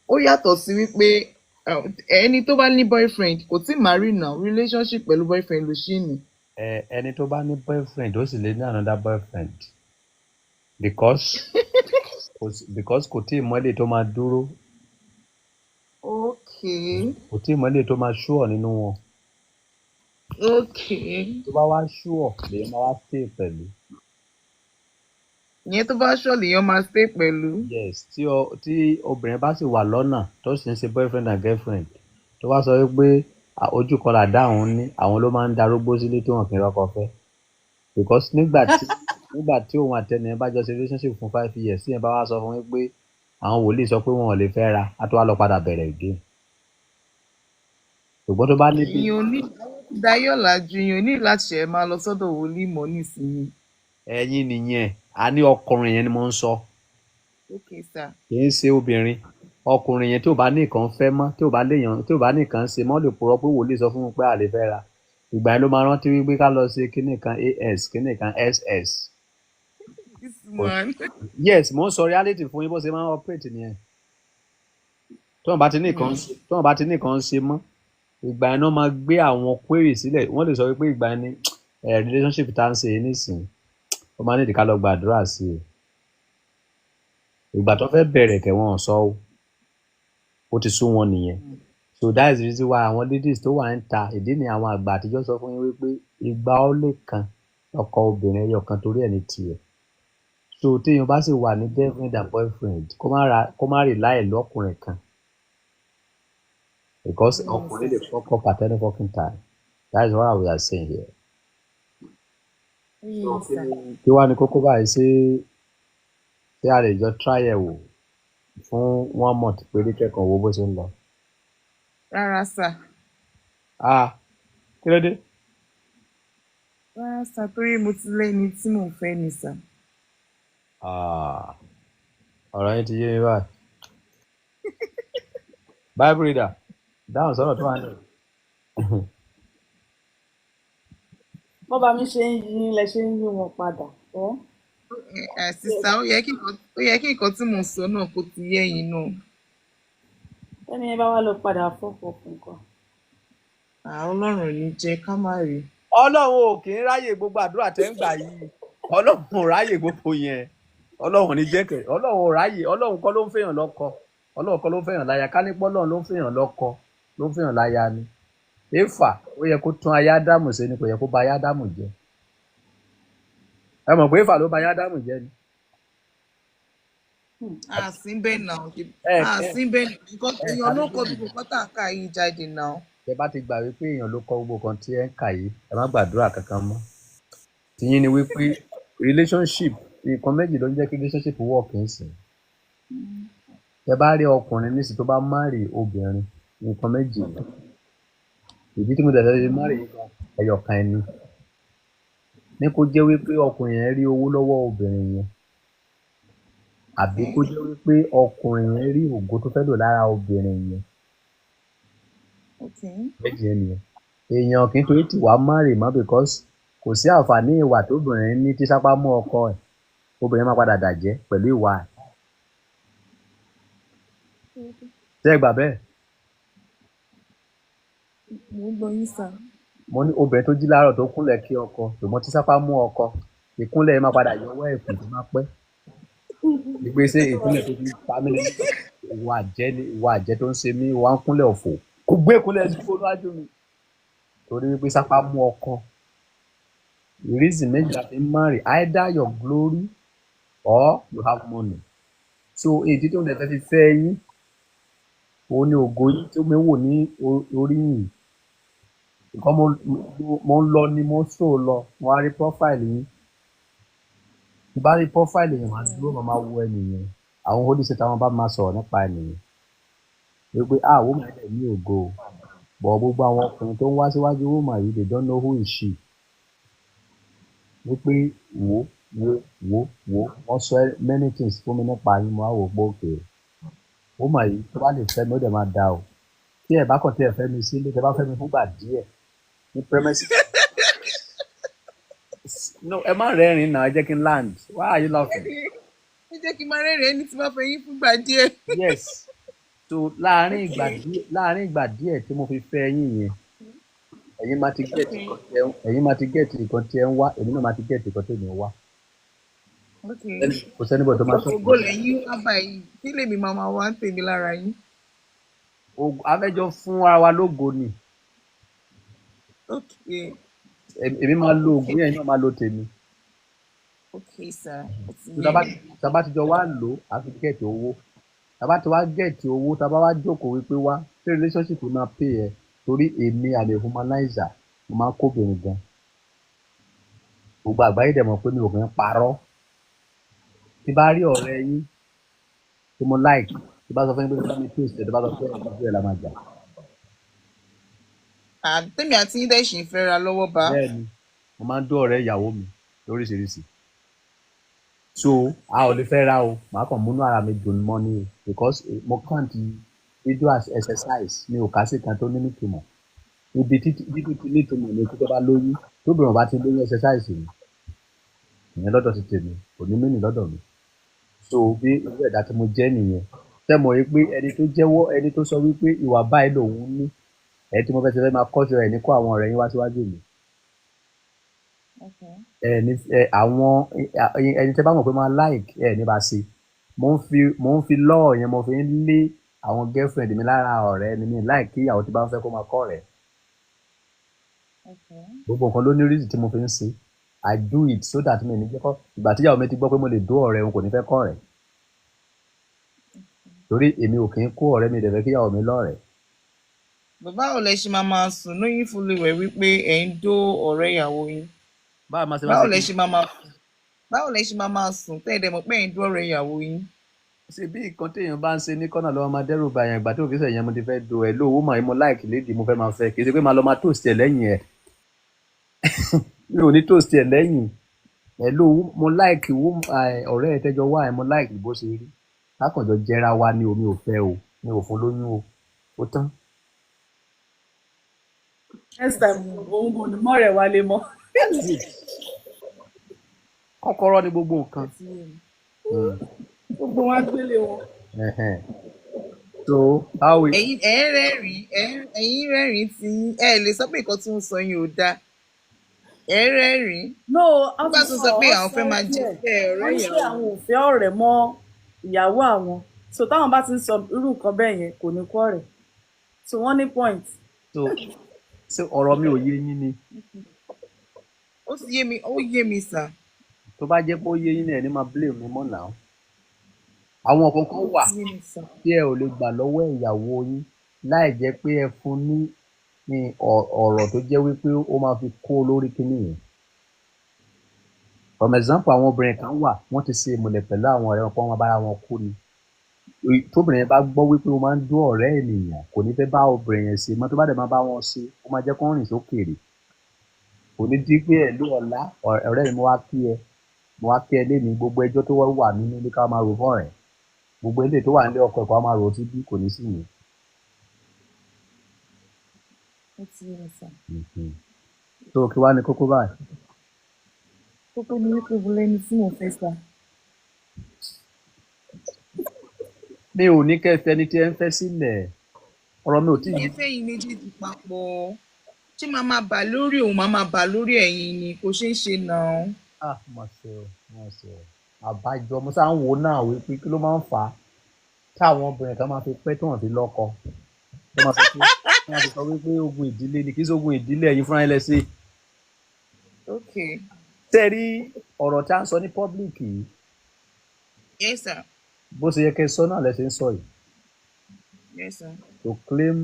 ó yàtọ̀ sí wípé ẹni tó bá ní boyfriend kò tíì marry now, relationship pẹ̀lú boyfriend ló ṣì ní. Ẹ ẹni tó bá ní boyfriend, ó sì lè ní another boyfriend because kò tíì mọ eléyìí tó máa dúró. Kò tíì mọ eléyìí tó máa sure nínú wọn. Tó bá wá sure, lèyàn máa wá stay pẹ̀lú. Ìyẹn tó bá sure lèèyàn máa stay pẹ̀lú. Yes, tí obìnrin bá sì wà lọ́nà tó sì ń ṣe boyfriend and girlfriend, tó bá sọ wípé ojú kan làdá òun ní, àwọn ló máa ń darúgbó sílé tí wọn kì í rọ́kọ fẹ́, because nígbà tí òun àtẹni yẹn bá jọ ṣe relationship fún 5 years, tí yẹn bá wá sọ fún wípé àwọn wòlíì sọ pé wọn ò lè fẹ́ ra, á tó wá lọ padà bẹ̀rẹ̀ again. Ṣùgbọ́n tó bá ní bí Ìyẹn ò ní dayọ̀ làjú, ìyẹn ò ní láti ṣe máa lọ sọ́dọ̀ wòlíì mọ́ nísìnyí. Ẹ̀yin nìyẹn, a ní ọkùnrin yẹn ni mo ń sọ. Okay, sir. Kì í ṣe obìnrin. Ọkùnrin yẹn tí ò bá ní nǹkan fẹ́ mọ́, tí ò bá léèyàn, tí ò bá ní nǹkan ṣe mọ́, lè purọ́ pé wòlíì sọ fún un pé a lè fẹ́ ra. Ìgbà yẹn ló máa rántí wípé ká lọ ṣe kíní kan as, kíní kan ss. This man. Yes, mo ń sọ reality fún yín, bó ṣe máa ń operate nìyẹn. Tí wọ́n bá ti ní nǹkan ṣe mọ́, ìgbà yẹn náà máa gbé àwọn query sílẹ̀. Wọ́n lè sọ wípé ìgbà yẹn ni relationship tá à ń ṣe yìí nísìnyí, ó máa nídìí ká lọ gbàdúrà sí i. Ìgbà tó fẹ́ bẹ̀rẹ̀ kẹ̀, wọ́n sọ ó, ó ti sú wọn nìyẹn. So that is the reason why àwọn ladies tó wà ń ta, ìdí ni àwọn àgbà àtijọ́ sọ fún yín wípé igba ó lé kan ọkọ obìnrin ẹyọ kan torí ẹ̀ ní tiẹ̀. So téèyàn bá sì wà ní girlfriend and boyfriend, kó má rely lọ́kùnrin kan, because ọkùnrin lè fuck up at any fucking time. That is what we are saying here. So kí wàá ní kókó báyìí? Ṣé a lè jọ try ẹ̀ wò fún one month péré, kẹ́kọ̀ọ́ wo bó ṣe ń lọ? Rárá sir. Ah, kí ló dé? Rárá sir, torí mo ti lẹ́ni tí mò ń fẹ́ ni sir. Ah, ọ̀rọ̀ yín ti yé mi báyìí. Bible reader, dáhùn sọ̀rọ̀ tó wà ní. Bọ́ba mi ṣe ń yí lẹ ṣe ń yí wọn padà ẹ́. Ẹ sister, ó yẹ kí nǹkan tí mò ń sọ náà kó ti yé yín náà. Tẹ́ni yẹn bá wá lọ padà fọ́pọ̀ fún nǹkan. Ah, Ọlọ́run ò ní jẹ́ ká má rí. Ọlọ́run ò kì í ráyè gbogbo àdúrà tẹ́ ń gbà yìí. Ọlọ́run ò ráyè gbogbo yẹn. Ọlọ́run ò ní jẹ́ kẹ̀. Ọlọ́run ò ráyè. Ọlọ́run kọ́ ló ń fẹ́yàn lọ́kọ. Ọlọ́run kọ́ ló ń fẹ́yàn láya. Ká ní pé Ọlọ́run ló ń fẹ́yàn lọ́kọ, ló ń fẹ́yàn láya ni. Éfà, ó yẹ kó tún ayé Ádámù ṣe ni, kò yẹ kó ba ayé Ádámù jẹ́. Ẹ mọ̀ pé Éfà ló ba ayé Ádámù jẹ́ ni. Àsínbẹ̀ náà. Ẹ ẹ Àsínbẹ̀ nǹkan ẹ èèyàn ló kọ ká gbogbo nǹkan tá à ń kà yìí jáde náà. Tẹ bá ti gbà wípé èèyàn ló kọ gbogbo kan tí ẹ ń kà yìí, ẹ má gbàdúrà kankan mọ́. Tiyín ni wípé relationship, nǹkan méjì ló ń jẹ́ kí relationship work nísìn. Tẹ bá rí ọkùnrin nísìn tó bá marry obìnrin, nǹkan méjì ni. Ìdí tí mo tẹ̀lé fi marry yìí gan, ẹyọ kan ẹni. Ní kó jẹ́ wípé ọkùnrin yẹn rí owó lọ́wọ́ obìnrin yẹn, àbí kó jẹ́ wípé ọkùnrin yẹn rí ògo tó fẹ́ lò lára obìnrin yẹn. Méjì yẹn nìyẹn. Èèyàn kì í torí tìwá marry mọ́, because kò sí àǹfààní ìwà tóbìnrin ní tí sápá mú ọkọ ẹ̀. Obìnrin máa padà dàjẹ́ pẹ̀lú ìwà ẹ̀. Ṣé ẹ gbà bẹ́ẹ̀? Mo ń gbọ́ yín sir. Mo ní obìnrin tó jí láàárọ̀ tó kúnlẹ̀ kí ọkọ, ṣùgbọ́n tí sápá mú ọkọ, ìkúnlẹ̀ yẹn máa padà yọwọ́ ẹ̀kú tó máa pẹ́. Ìgbésẹ̀ ìkúnlẹ̀ tó fi pa mí lẹ́nu, ìwà àjẹ́ ni, ìwà àjẹ́ tó ń ṣe mí, ìwà ń kúnlẹ̀ ọ̀fọ̀. Kò gbé ìkúnlẹ̀ sí fóònù ájú mi. Torí wípé sápá mú ọkọ. Reason méjì la fi ń marry, either your glory or you have money. So èdè tó ń lè fẹ́ fi fẹ́ yín, òun ni ògo yín tí ó mi wò ní orí yìí. Nǹkan mo ń lọ ni mo ń sò lọ, mo wá rí profile yín. Tí bá rí profile yẹn, màá dúró, màá máa wo ẹnìyẹn. Àwọn Holy Spirit, àwọn bá máa sọ̀rọ̀ nípa ènìyàn wípé, ah, woman yẹn ní ògo o, but gbogbo àwọn ọkùnrin tó ń wá síwájú woman yìí, they don't know who is she. Wípé wo wo wo wo, wọ́n sọ many things fún mi nípa yín. Mo á wò pé okay, woman yìí, tó bá lè fẹ́ mi, ó dẹ̀ máa da o. Tí ẹ bá kàn tí ẹ fẹ́ mi sílé, tẹ bá fẹ́ mi fúngbà díẹ̀ ní premises. No, ẹ má rẹ́rìn-ín náà, ẹ jẹ́ kí n land. Why are you laughing? Ẹ jẹ́ kí n máa rẹ́rìn-ín, ẹni tí bá fẹ́ yín fúngbà díẹ̀. Yes, so láàárín ìgbà díẹ̀, láàárín ìgbà díẹ̀ tí mo fi fẹ́ yín yẹn, ẹ̀yin máa ti get nǹkan tí ẹ ẹ̀yin máa ti get nǹkan tí ẹ ń wá, èmi náà máa ti get nǹkan tí èmi ń wá. Kò sí anybody tó máa sọ. Ògo lẹ́yìn wá báyìí, kí lèmi máa máa wá ń tèmi lára yín? Afẹ́jọ́ fún ara wa lógo ni. Èmi máa lo ògùn yẹn, náà máa lo tèmi. Okay sir, ó ti tó yé tá bá mi. Tá bá ti jọ wá lò ó, á fi get owó. Tá bá ti wá get owó, tá bá wá jókòó wípé wá ṣé relationship máa pay ẹ, torí èmi àlè humanizer, mo máa ń kóbìnrin gan. Gbogbo àgbáyé dẹ̀ mọ̀ pé mi ò kì í parọ́. Tí bá rí ọ̀rẹ́ yín tí mo like, tí bá sọ fún yín pé bá mi toast ẹ̀, tó bá sọ pé ẹ̀, ẹ̀ la máa jà. Ah, tèmi àti yín dẹ̀ ṣì ń fẹ́ra lọ́wọ́ bá. Bẹ́ẹ̀ni, mo máa ń dó ọ̀rẹ́ ìyàwó mi lóríṣiríṣi, so a ò lè fẹ́ ra o. Màá kàn múnú ara mi dùn mọ́ ni o, because mo count video as exercise. Mi ò kà sí kan tó ní nítumọ̀. Ibi títí dídú ti nítumọ̀ ni kí tó bá lóyún. Tóbìnrin bá ti lóyún, exercise ni ìyẹn lọ́dọ̀ ti tèmi, kò ní mí nì lọ́dọ̀ mi. So bí irú ẹ̀dá tí mo jẹ́ nìyẹn. Tẹ́ mọ̀ wípé ẹni tó jẹ́wọ́, ẹni tó sọ wípé ìwà báyìí lòun ní, ẹ̀ tí mo fẹ́ ṣe fẹ́ máa kọ́ṣọ́ ẹ̀ ní kó àwọn ọ̀rẹ́ yín wá síwájú mi. Ẹ ní ẹ àwọn ẹni tẹ́ bá mọ̀ pé máa like ẹ ní bá ṣe. Mo ń fi lọ́ọ̀ yẹn, mo fi ń lé àwọn girlfriend mi lára ọ̀rẹ́ mi ní like kí ìyàwó tí bá ń fẹ́ kó máa kọ́ rẹ̀. Gbogbo nǹkan ló ní reason tí mo fi ń ṣe. I do it so that mi ní jẹ́ kọ́ ìgbà tí ìyàwó mi ti gbọ́ pé mo lè dó ọ̀rẹ́ òun, kò ní fẹ́ kọ́ rẹ̀, torí èmi ò kì í kó ọ̀rẹ́ mi dẹ̀ fẹ́ kí ìyàwó mi lọ́rẹ̀ẹ́. Bàbá ò lẹ ṣe máa máa sùn lóyún fully wẹ̀ wípé ẹ̀ ń dó ọ̀rẹ́ ìyàwó yín? Báwo máa ṣe máa Báwo ṣe lẹ kí ṣe máa máa sùn, báwo lẹ ṣe máa máa sùn tẹ́ ẹ̀ dẹ̀ mọ̀ pé ẹ̀ ń dó ọ̀rẹ́ ìyàwó yín? Ṣe bí nǹkan téèyàn bá ń ṣe ní kọ́nà lọ́wọ́ máa dẹ́rù ba yẹn. Ìgbà tí òfin sẹ̀yìn, mo ti fẹ́ do ẹ̀ lówó mọ̀, mo like lady, mo fẹ́ máa fẹ́. Kì í ṣe pé máa lọ máa toast ẹ̀ lẹ́yìn ẹ̀. Mi ò ní toast ẹ̀ lẹ́yìn ẹ̀ lówó. Mo like ọ̀rẹ́ ẹ̀ tẹ́jọ wá ẹ̀, mo like bó ṣe rí. Lákànjọ jẹra wa ni omi ò fẹ́ o, mi ò fún lóyún o, ó tán. Next time, òun kò ní mọ̀rẹ̀ wálé mọ́. That's it. Kọ́kọ́rọ́ ní gbogbo nǹkan. Gbogbo wọn á gbélé wọn. Ẹhẹ́n. So how we Ẹ̀yin ẹ̀ ń rẹ́rìn-ín, ẹ̀yin rẹ́rìn-ín tí ẹ lè sọ pé nǹkan tó ń sọ yín ò dáa. Ẹ̀ ń rẹ́rìn-ín No, a nígbà ti tó sọ sọ pé ọ àwọn sọ fẹ́ máa jẹ díẹ̀. fẹ́ ọ̀rẹ́ Wọ́n ní ṣé ìyàwó. àwọn ò fẹ́ ọ̀rẹ́ mọ́ ìyàwó àwọn, so táwọn bá ti ń sọ irú nǹkan bẹ́ẹ̀ yẹn, kò ní kọ́ ọ̀rẹ́, so wọ́n ní point. So ọ̀rọ̀ mi ò yé yín ni? Ó ti yé mi, ó yé mi sir. Tó bá jẹ́ pé ó yé yín náà, ẹ ní máa blame mi mọ́ náà. Àwọn kankan Ó wà ti yé mi sir. tí ẹ ò lè gbà lọ́wọ́ ìyàwó yín láì jẹ́ pé ẹ fún ní ọ̀rọ̀ tó jẹ́ wípé ó máa fi kó lórí kíní yẹn. For example, àwọn obìnrin kan wà, wọ́n ti ṣe ìmùlẹ̀ pẹ̀lú àwọn ọ̀rẹ́ wọn pé wọ́n máa bára wọn kú ni. Tóbìnrin yẹn bá gbọ́ wípé ó máa ń dó ọ̀rẹ́ ènìyàn, kò ní fẹ́ bá obìnrin yẹn ṣe mọ́. Tó bá dẹ̀ máa bá wọn ṣe, ó máa jẹ́ kó rìn sókèèrè. Kò ní di pé ẹ̀ ló ọ̀la, ọ̀rẹ́ mi, mo wá kí ẹ, mo wá kí ẹ léni. Gbogbo ẹjọ́ tó wà nínú ilé ká máa rò fún ọ̀rẹ́, gbogbo ilé tó wà nílé ọkọ ẹ̀ kó máa rò síbí, kò ní sí yẹn. Ó ti yé mi sir. So kí wá ní kókó báyìí? Kókó ni wípé mo lẹ́ni tí mò ń fẹ́ sir. Mi ò ní kẹ́ ẹ fẹ́ ẹni tí ẹ ń fẹ́ sílẹ̀. Ọ̀rọ̀ mi ò tí ì Ẹ yé. fẹ́ yín méjèèjì papọ̀, ṣé máa máa bà lórí òun, máa máa bà lórí ẹ̀yin ni? Kò ṣeé ṣe náà. Ah, mo ṣe o, mo ṣe o. Àbájọ mo sáà ń wò ó náà wípé kí ló máa ń fà á táwọn obìnrin kan máa fi pẹ́ tó wọ́n fi lọ́kọ, tó máa fi pé, tó máa fi sọ wípé ogun ìdílé ni. Kì í ṣe ogun ìdílé, ẹ̀yin fúnra yín lẹ ṣe. Tẹ́ ẹ rí ọ̀rọ̀ tí a ń sọ ní public yìí? Yes sir. Bó ṣe yẹ kẹ́ ẹ sọ náà lẹ ṣe ń sọ yìí. Yes sir. To claim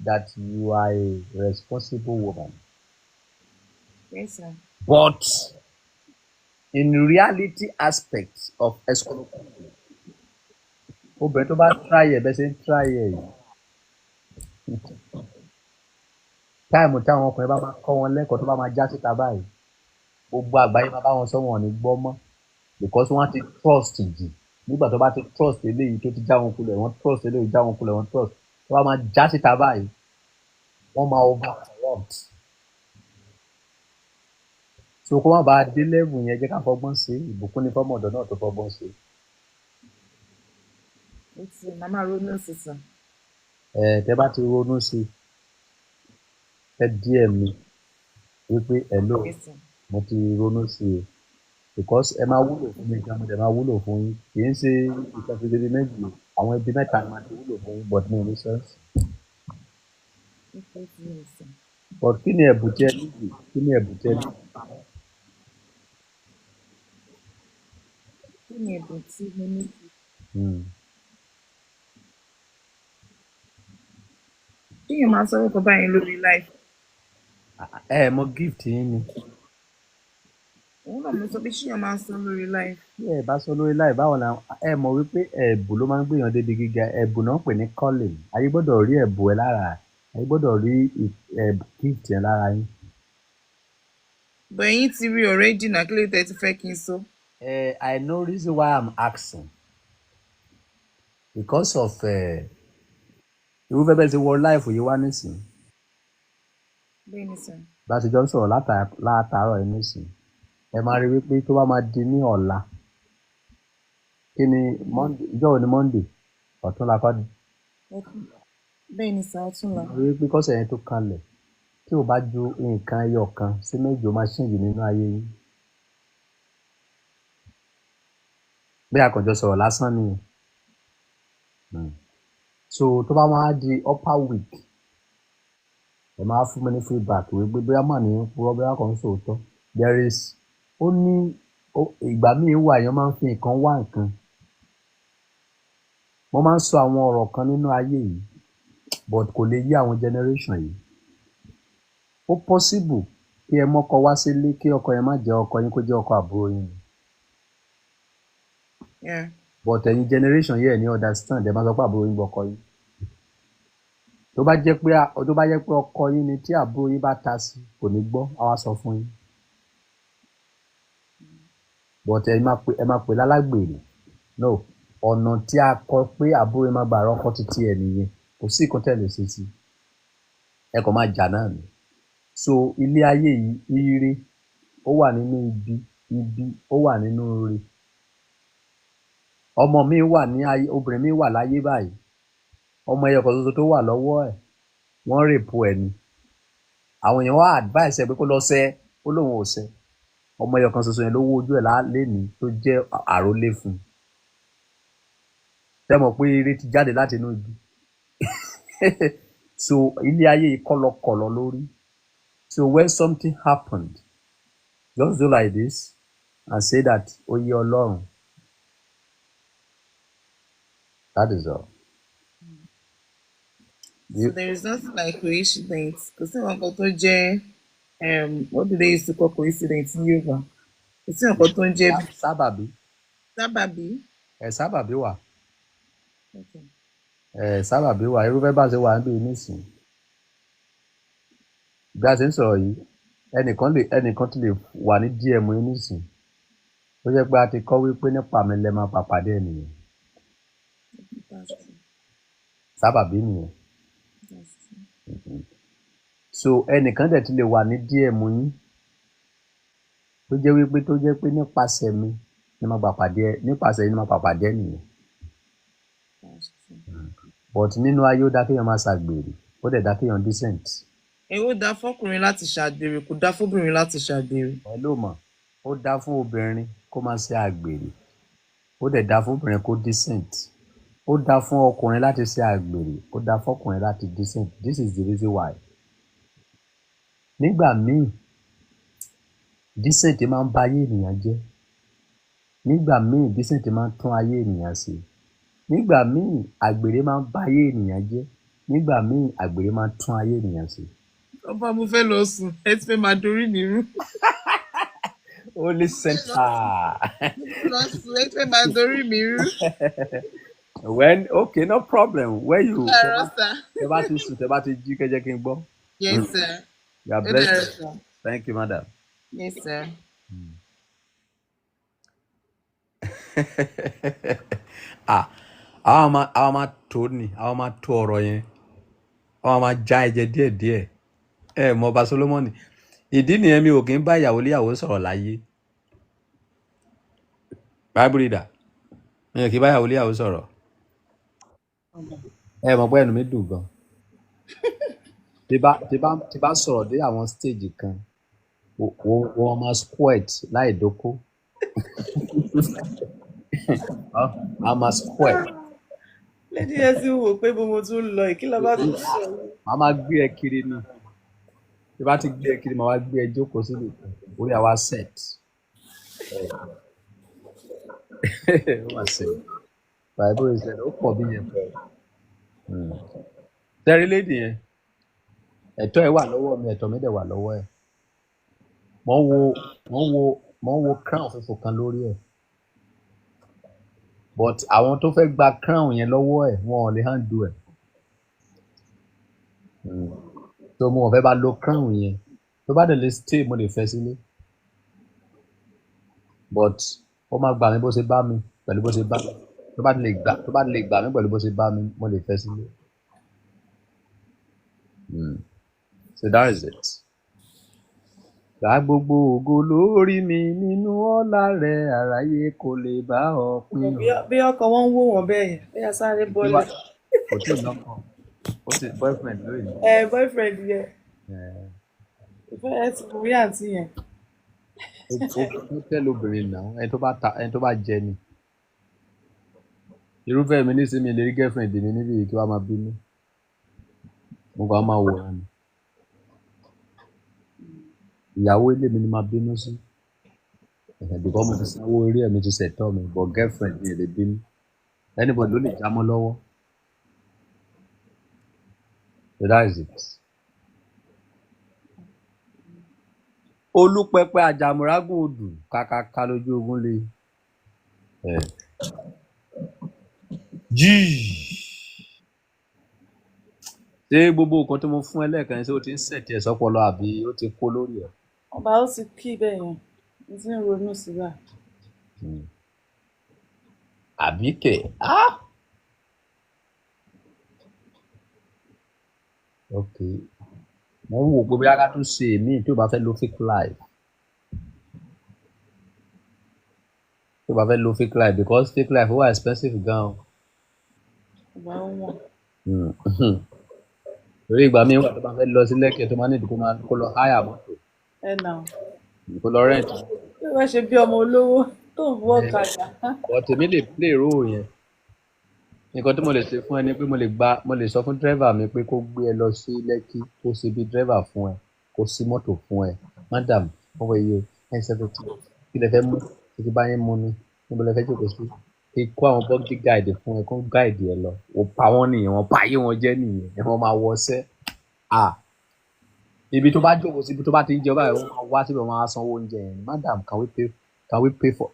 that you are a responsible woman. Yes sir. But in reality aspect of escrow, Obìnrin tó bá try ẹ̀ bẹ́ẹ̀ ṣe ń try ẹ̀ yìí, time táwọn ọkùnrin bá máa kọ́ wọn lẹ́kọ̀ọ́ tó bá máa já síta báyìí, gbogbo àgbáyé máa bá wọn sọ, wọn ò ní gbọ́ mọ́, because wọ́n ti trust jù. Nígbà tó bá ti trust eléyìí tó ti já wọn kulẹ̀, wọ́n trust eléyìí já wọn kulẹ̀, wọ́n trust, tó bá máa já síta báyìí, wọ́n máa over corrupt. So kó má bàa dé level yẹn, jẹ́ ká fọgbọ́n ṣe. Ìbùkún ní fọ́mọ ọ̀dọ̀ náà tó fọgbọ́n ṣe. Ó ti màmá ronú sí sir. Ẹ tẹ́ bá ti ronú sí, ẹ DM mi wípé hello, Okay sir. mo ti ronú sí i, because ẹ máa wúlò fún mi gan, mo dẹ̀ máa wúlò fún yín. Kì í ṣe ìkànnì ibi méjì o, àwọn ibi mẹ́ta ni màá ti wúlò fún yín, but mi ò ní sọ́ọ̀sì. Okay, ti yé sir. But kí ni ẹ̀bùn tí ẹ nílò? Kí ni ẹ̀bùn tí ẹ nílò? Kí ni ẹ̀bùn tí mo ní? Kéèyàn máa sọ orúkọ báyìí lórí live? Ẹ mọ gift yín ni. Òun náà mo sọ pé ṣéèyàn máa ń sọ lórí live? Tí ẹ bá sọ lórí live, báwo la ẹ mọ̀ wípé ẹ̀bùn ló máa ń gbéyàn débi gíga? Ẹ̀bùn náà ń pè ní calling. Ayé gbọ́dọ̀ rí ẹ̀bùn ẹ lára, ayé gbọ́dọ̀ rí gift yẹn lára yín. But ẹ̀yin ti rí already náà, kí ló tẹ́ ti fẹ́ kí n sọ? I know reason why I'm asking, because of irúfẹ́ bẹ́ẹ̀ ti wọ live yìí wá nísìn. Bẹ́ẹ̀ ni sir. Bá a ti jọ ń sọ̀rọ̀ látàárọ̀ yìí nísìn, ẹ máa rí wípé tó bá máa di ní ọ̀la, kí ni Monday, ìjọ́ wo ni Monday? Ọ̀túnla kọ́ ni? Bẹ́ẹ̀ ni sir, ọ̀túnla. Ẹ máa rí wípé kọ́sẹ̀ yẹn tó kanlẹ̀, tí ò bá ju nǹkan ẹyọ kan sí méjì, ó máa change nínú ayé yín. Bí akànjọ sọ̀rọ̀ lásán ni. So tó bá máa di upper week, ẹ máa fún mi ní feedback wípé bóyá mà ní purọ́, bóyá kàn ń sòótọ́. There is ó ní ìgbà míì wà, èèyàn máa ń fi nǹkan wá nǹkan. Mo máa ń sọ àwọn ọ̀rọ̀ kan nínú ayé yìí, but kò lè yé àwọn generation yìí. Ó possible kí ẹ mọ́kọ wá sílé, kí ọkọ yẹn má jẹ́ ọkọ yín, kó jẹ́ ọkọ àbúrò yín ni. But ẹ̀yin generation yìí, ẹ̀ ní understand, ẹ máa sọ pé àbúrò yín gbọ́kọ yín. Tó bá jẹ́ pé ọkọ yín ni, tí àbúrò yín bá ta sí, kò ní gbọ́, á wá sọ fún yín. But ẹ máa pè lálágbèrè. No, ọ̀nà tí a kọ pé àbúrò yín máa gbà rọ́kọ títí ẹ nìyẹn. Kò sí nǹkan tẹ́ lè ṣe sí. Ẹ kàn máa jà náà ni. So ilé ayé yìí, ire ó wà nínú ibi, ibi ó wà nínú ire. Ọmọ mi wà ní ayé, obìnrin mi wà láyé báyìí. Ọmọ ẹyọ kan ṣoṣo tó wà lọ́wọ́ ẹ̀, wọ́n rape ẹ̀ ni. Àwọn èèyàn wá advice ẹ pé kó lọ ṣẹ́, ó lóun ò ṣẹ́. Ọmọ ẹyọ kan ṣoṣo yẹn ló wó ojú ẹ̀ lénìí tó jẹ́ àrólé fún un. Ṣé mọ̀ pé ire ti jáde láti inú ibi? So ilé ayé yìí kọ̀lọ̀kọ̀lọ̀ lórí. So when something happened, just do like this and say that ó yé Ọlọ́run. That is all. So there is nothing like coincidence. Kò sí nǹkan tó jẹ́ what do they used to call coincidence ní Yorùbá? Kò sí nǹkan tó ń jẹ́ Sábàbí. Sábàbí. Ẹ sábàbí wà. Okay. Ẹ sábàbí wà. Irúfẹ́ bá ṣe wà níbí nísìnyí. Bí a ṣe ń sọ̀rọ̀ yìí, ẹnìkan ti lè wà ní DM yín nísìnyí. Ó jẹ́ pé a ti kọ́ wípé nípa mi lẹ máa pàpàdé ẹnìyẹn. That's true. Sábàbí nìyẹn. That's true. So ẹnìkan dẹ̀ ti lè wà ní DM yín tó jẹ́ wípé tó jẹ́ pé nípasẹ̀ mi ni máa gbà pàdé ẹ, nípasẹ̀ yín ni máa pàpàdé ẹnìyẹn. That's true. But nínú ayé, ó dá kéèyàn máa ṣàgbèrè, ó dẹ̀ dá kéèyàn decent. Ẹ ó dáa fọkùnrin láti ṣàgbèrè, kò dáa fóbìnrin láti ṣàgbèrè. Ẹ ló mọ̀, ó dá fún obìnrin kó máa ṣe àgbèrè, ó dẹ̀ dá fún obìnrin kó decent. Ó dá fún ọkùnrin láti ṣe àgbèrè, ó dá fọkùnrin láti decent. This is the reason why. Nígbà míì, decent máa ń ba ayé ènìyàn jẹ́. Nígbà míì, decent máa ń tún ayé ènìyàn ṣe. Nígbà míì, àgbèrè máa ń ba ayé ènìyàn jẹ́. Nígbà míì, àgbèrè máa ń tún ayé ènìyàn ṣe. Ọba, mo fẹ́ lọ sùn, ẹ ti fẹ́ máa dorí mi rú. Holy center. Mo fẹ́ lọ sùn, ẹ ti fẹ́ máa dorí mi rú. When, okay, no problem. Where you tẹ Dàárọ̀ bá sir. tẹ bá ti sùn, tẹ bá ti jí kẹjẹ kí n gbọ́. Yes sir. You are Ó blessed. dàárọ̀ sir. Thank you, madam. Yes sir. Ah, àwọn máa tó ni, àwọn máa tó ọ̀rọ̀ yẹn, àwọn máa já ẹ̀jẹ̀ díẹ̀díẹ̀. Ẹ mọ ọba Solomoni. Ìdí nìyẹn mi ò kí ń bá ìyàwó léyàwó sọ̀rọ̀ láyé. Bible reader, mi ò kí ń bá ìyàwó léyàwó sọ̀rọ̀. Ẹ mọ̀ pé ẹnu mi dùn gan. Tí bá sọ̀rọ̀ dé àwọn stage kan, wọ́n máa squirt láì dóko. A máa squirt. Lady yẹn ti ń wò pé bó mo tún ń lọ yìí, kí ló bá tún sọ yìí. Màá máa gbé ẹ kiri ni. Tí bá ti gbé ẹ kiri, màá wá gbé ẹ jókòó síbi kan. Orí àwa set. Ó mà ṣe. Bible is ó pọ̀ bí yẹn pẹ̀. Tẹ́rí lady yẹn, ẹ̀tọ́ ẹ wà lọ́wọ́ mi, ẹ̀tọ́ mi dẹ̀ wà lọ́wọ́ ẹ̀. Mo ń wo crown funfun kan lórí ẹ̀. But àwọn tó fẹ́ gba crown yẹn lọ́wọ́ ẹ̀, wọn ò lè handle ẹ̀. So mo ò fẹ́ bá lo crown yẹn. Tó bá dẹ̀ lè stay, mo lè fẹ́ sílé. But ó máa gbà mí bó ṣe bá mi pẹ̀lú bó ṣe bá mi. Tó bá lè gbà mí pẹ̀lú bó ṣe bá mi, mo lè fẹ́ sílé. So that is it. Gba gbogbo ògo lórí mi nínú ọlá rẹ̀, àráyé kò lè bá ọ pín o. Bí ọkọ wọn ń wò wọn bẹ́ẹ̀ yẹn, bóyá sáré Tó bọ́lẹ̀. bá kò tí ì lọ́kọ, ó ti boyfriend lóyún. Ẹ boyfriend yẹn, ìfẹ́ ẹ ti borí àǹtí yẹn. Ó tẹ́lẹ̀ obìnrin náà, ẹni tó bá ta, ẹni tó bá jẹ ni. Irúfẹ́ mi nísìnyí lè rí girlfriend mi níbí yìí kí wàá máa bínú. Mo kàn á máa wòran ni. Ìyàwó ilé mi ni máa bínú sí. Ẹ̀hẹ̀, because mo ti sanwó orí ẹ̀, mi ti ṣẹ̀tọ́ mi, but girlfriend mi ò lè bínú. Anybody ló lè já mọ́ lọ́wọ́. So that is it. Olúpẹpẹ àjàmùrágùn odù kàkàkà lójú ogun le. Ẹ̀. Jíì. Ṣé gbogbo nǹkan tí mo fún ẹ lẹ́ẹ̀kan yẹn, ṣé o ti ń sẹ̀tì ẹ̀ sọ́pọlọ àbí ó ti kó lórí ẹ̀? Ọba, ó ti kí bẹ́ẹ̀ yẹn, mo ti ń ronú sí báyìí. Àbí kẹ̀? Ah! Ok. Mo ń wò pé bóyá ká tún ṣe èmi tí o bá fẹ́ lo fake life. Tí o bá fẹ́ lo fake life, because fake life ó wà expensive gan o. Ọba, ó wọ̀n. Torí ìgbà míì wà tó bá fẹ́ lọ sí Lẹ́kì tó máa ní ìdí kó máa kó lọ hire mọ́tò, Ẹ nà ó. kó lọ rent. Bí wọ́n ṣe bí ọmọ olówó tó ń fọwọ́ tajà. But èmi lè play role yẹn. Nǹkan tí mo lè ṣe fún ẹ ni pé mo lè sọ fún driver mi pé kó gbé ẹ lọ sí Lẹ́kì, kó ṣe bí driver fún ẹ, kó sí mọ́tò fún ẹ. Madam, wọ́n wọ iye 970. Kí lẹ fẹ́ mú? Kí ti bá yín mú ni? Níbo lẹ fẹ́ jókòó sí? Kí kó àwọn buggy guide fún ẹ, kó guide ẹ lọ. Wọ́n pa wọ́n nìyẹn, wọ́n pa ayé wọn jẹ́ nìyẹn. Ẹ wọ́n máa wọṣẹ́. Ah! Ibi tó bá jókòó sí, ibi tó bá ti ń jẹun báyìí, wọ́n máa wá síbẹ̀, wọ́n máa sanwó oúnjẹ yẹn. Madam, can we pay for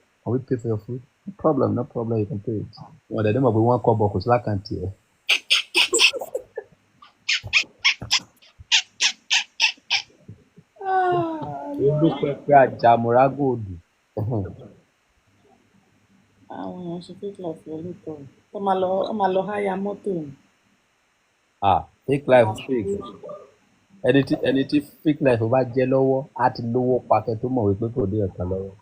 your food? No problem, no problem, you can pay it. Wọ́n dẹ̀ dẹ́ mọ̀ pé wọ́n kọ́ bọ̀ kò sí l'account ẹ̀. Olúpẹpẹ àjàmùrágùn odù. Àwọn èèyàn ṣe fake life lọ lóòótọ́. Wọ́n máa lọ háyà mọ́tò ni. Ah, fake life fake. Ẹni tí fake life bá jẹ́ lọ́wọ́, á ti lówó pakẹ́ tó mọ̀ wípé kò ní ẹ̀kan lọ́wọ́.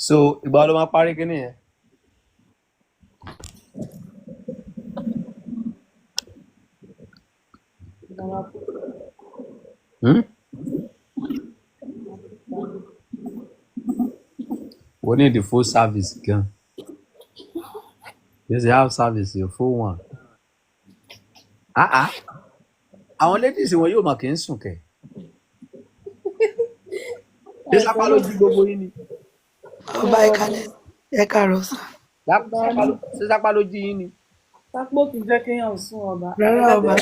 So ìgbà wo ló máa parí kíní yẹn? Hmm? We need the full service gan. This is half service, the full one. Ah ah. Àwọn ladies wọn yóò mà kí ń sùn kẹ̀. Ṣé sápá ló jí gbogbo yín ni? Ọba, ẹ kalẹ, ẹ káàárọ̀ sà. Ṣé sápá ló jí yín ni? Sápò kì í jẹ́ kéèyàn sùn, ọba. Rárá, ọba.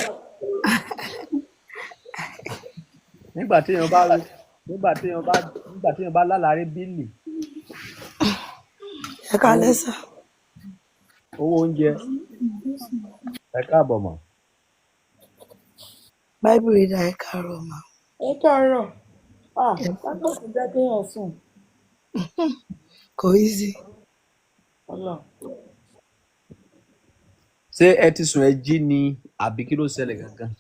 Nígbà téèyàn bá lálàárí bíìlì Ẹ kalẹ sà. Owó oúnjẹ. Ẹ káàbọ̀ mọ̀. Bible reader, ẹ káàárọ̀ mà. Ẹ káàárọ̀. Ah, sápò kì í jẹ́ kéèyàn sùn. Kò easy. Ọlọ́run. Ṣé ẹ ti sùn ẹ jí ni àbí kí ló ṣẹlẹ̀ gangan?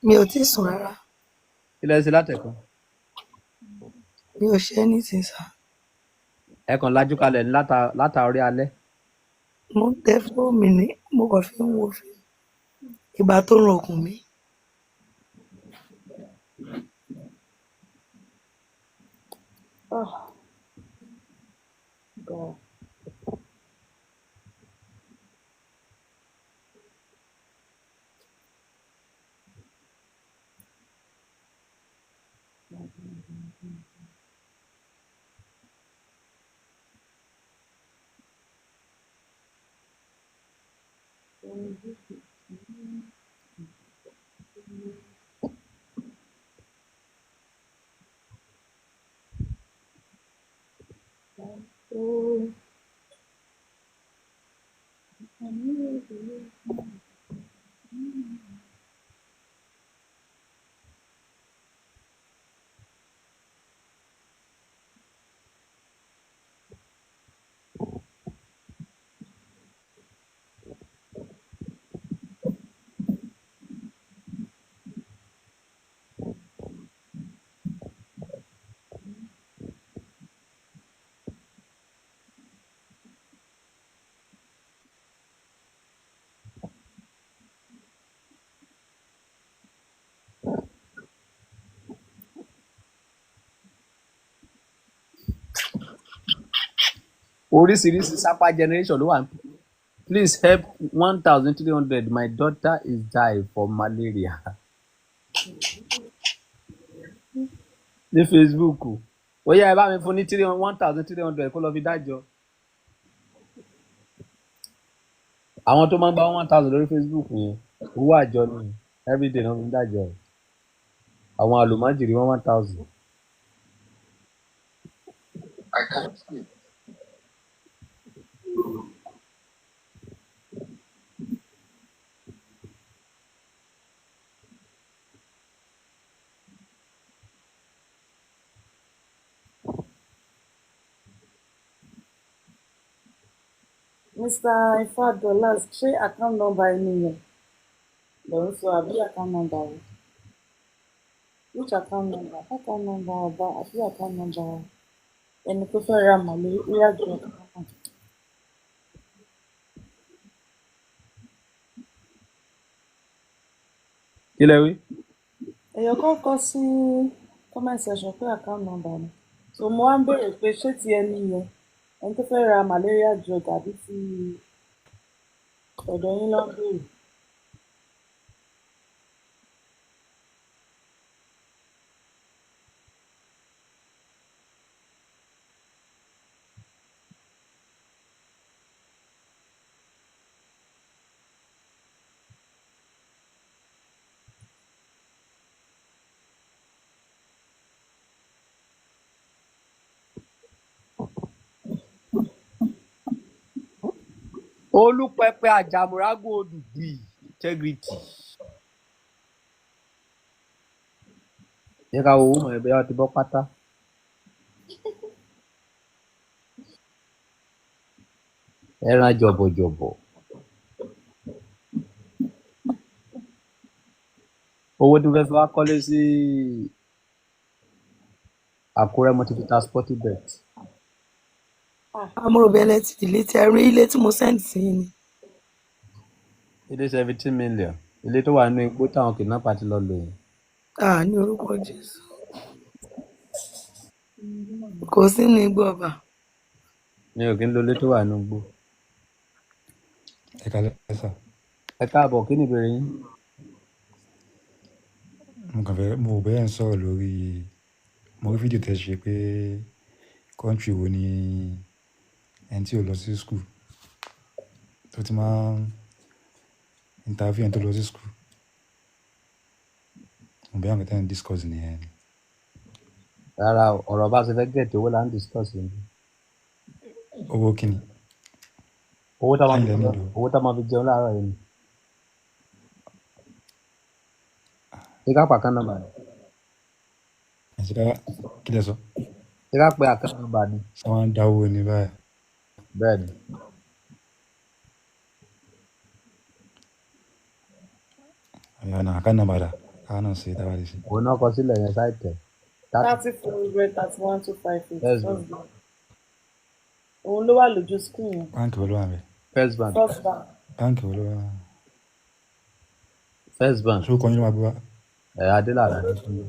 Mi ò tíì sùn rárá. Kí lẹ ṣe látẹ̀kọ́? Mi ò ṣe anything, sà. Ẹ kàn lajú kalẹ̀ ní látàrí alẹ́. Mo ń tẹ fóònù mi ní, mo kàn fi ń wo fíìmù ìgbà tó ń rọkùn mi. Ah, God. Oh. Oríṣiríṣi sápá generation ló wà. Please help, 1,300, my daughter is die for malaria. Ní Facebook, ó yá, ẹ bá mi fún ní three 1,300 kó lọ fi dájọ́. Àwọn tó máa ń gba 1,000 lórí Facebook yẹn, owó àjọ ni, everyday náà fi ń dájọ́. Àwọn àlùmájìrì one one thousand. I can't sleep. Mr. Ifadolas, ṣé account number ẹni yẹn ló ń sọ àbí account number rẹ? Which account number? Account number ọba àbí account number ẹni tó fẹ́ ra malaria drug náà? Kí lẹ wí? Èèyàn kan kọ sí comment section pé account number ni, so mo wá ń béèrè pé ṣé ti ẹni yẹn, ẹni tó fẹ́ ra malaria drug, àbí ti ọ̀dọ̀ yín ló ń béèrè? Olùpẹpẹ àjàmùrágùn odùgbì integrity. Jẹ́ ká wo owó mọ̀ ẹ́ bóyá ó ti bọ́ pátá. Ẹran jọ̀bọ̀jọ̀bọ̀. Owó tí mo fẹ́ fi wá kọ́lé sí Àkúrẹ́, mo ti fi ta sporty bet. Ah. Amúròbẹlẹ ti delete ẹrí ilé tí mo send sí yín ni. Ilé 17 million. Ilé tó wà nínú igbó táwọn kidnapper ti lọ lò yẹn. À ní orúkọ Jésù. Kò sínú igbó ọba. Mi ò kí ń lo ilé tó wà nínú igbó. Ẹ kalẹ́ sà. Ẹ káàbọ̀, kí ni ìbéèrè yín? Mo kàn fẹ́, mo rò bóyá ẹ̀ ń sọ̀rọ̀ lórí, mo rí fídíò tẹ́ ṣe pé country wo ni ẹni tí ò lọ sí school tó ti máa ń interview ẹni tó lọ sí school. Mo bóyá nǹkan tẹ́ ń discuss nìyẹn ni. Rárá o, ọ̀rọ̀ bá ṣe fẹ́ get owó là ń discuss níbí. Owó kí ni? Owó tá a máa Ṣẹ́yìn fi lẹ jẹun, nílò. owó tá a máa fi jẹun láàárọ̀ yìí ni. Ṣé ká pa account number ni? Ẹ ṣe ká kí lẹ sọ? Ṣé ká pe account number ni? Ṣé wọ́n ń dáwó ni báyìí? Bẹ́ẹ̀ ni. Àyà náà account number dà, káwa náà ṣe tá a bá lè ṣe. Òun náà kọ sílẹ̀ yẹn sáìtẹ̀. 30 30 400 31 258. First First Bank. Bank. Òun ló wà lójú screen yẹn. Báńkì wo ló wà ńbẹ̀? First Bank. First Bank. Báńkì wo ló wà? First Bank. Ṣé orúkọ yín ló máa gbé wá? Ẹ Adélànà Adétúnjì.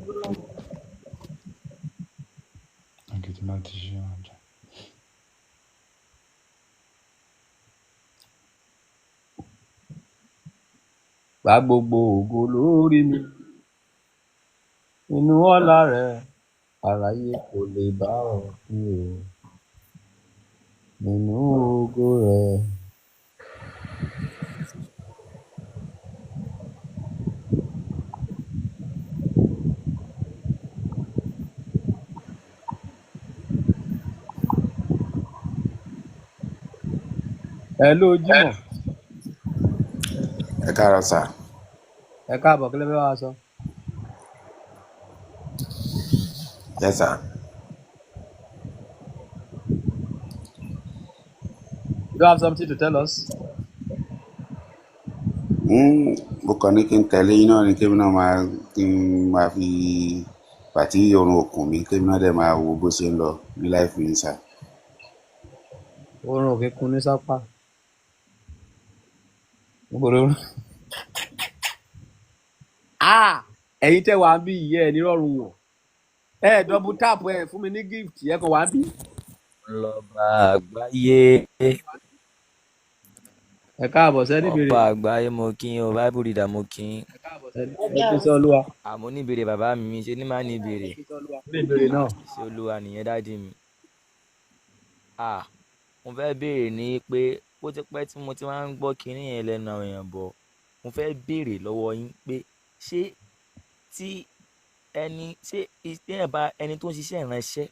Ok, tí n bá ti ṣe máa jẹ. Gba gbogbo ògo lórí mi. Inú ọlá rẹ̀, aráyé kò lè bá ọ pín o. Nínú ògo rẹ̀. Ẹ ló Jímọ̀. Ẹ káàárọ̀ sà. Ẹ káàbọ̀, kí lẹ fẹ́ bá wa sọ? Yes sà. You don't have something to tell us? Mo kàn ní kí n tẹ̀lé yín náà ni kémi náà máa kí n máa fi pàtí orun òkun mi kémi náà dẹ̀ máa wo bó ṣe ń lọ ní láìfù yín sà. Oorun òkè kun ní sápá. Níbo ló? Ah! Ẹ̀yin tẹ́ wàá bí ìyẹ́ ẹ̀ nírọ̀rùn wọ̀. Ẹ double tap ẹ fún mi ní gift ẹ kàn wá bí. Lọba àgbáyé. Ẹ káàbọ̀ sẹ́ni ìbéèrè. Ọba àgbáyé, mo kí yín o. Bible reader, mo kí yín. Ẹ kú sí Olúwa. Àmọ́ níbèrè bàbá mi ṣe ní má ní ìbéèrè. Ní ìbéèrè náà. Ṣé Olúwa nìyẹn daddy mi? À, mo fẹ́ béèrè ní pé ó ti pẹ́ tí mo ti máa ń gbọ́ kinní yẹn lẹ́nu àwọn èèyàn bọ̀. Mo fẹ́ béèrè lọ́wọ́ yín pé ṣé tí ẹni ṣé téèyàn bá ẹni tó ń ṣiṣẹ́ ìránṣẹ́,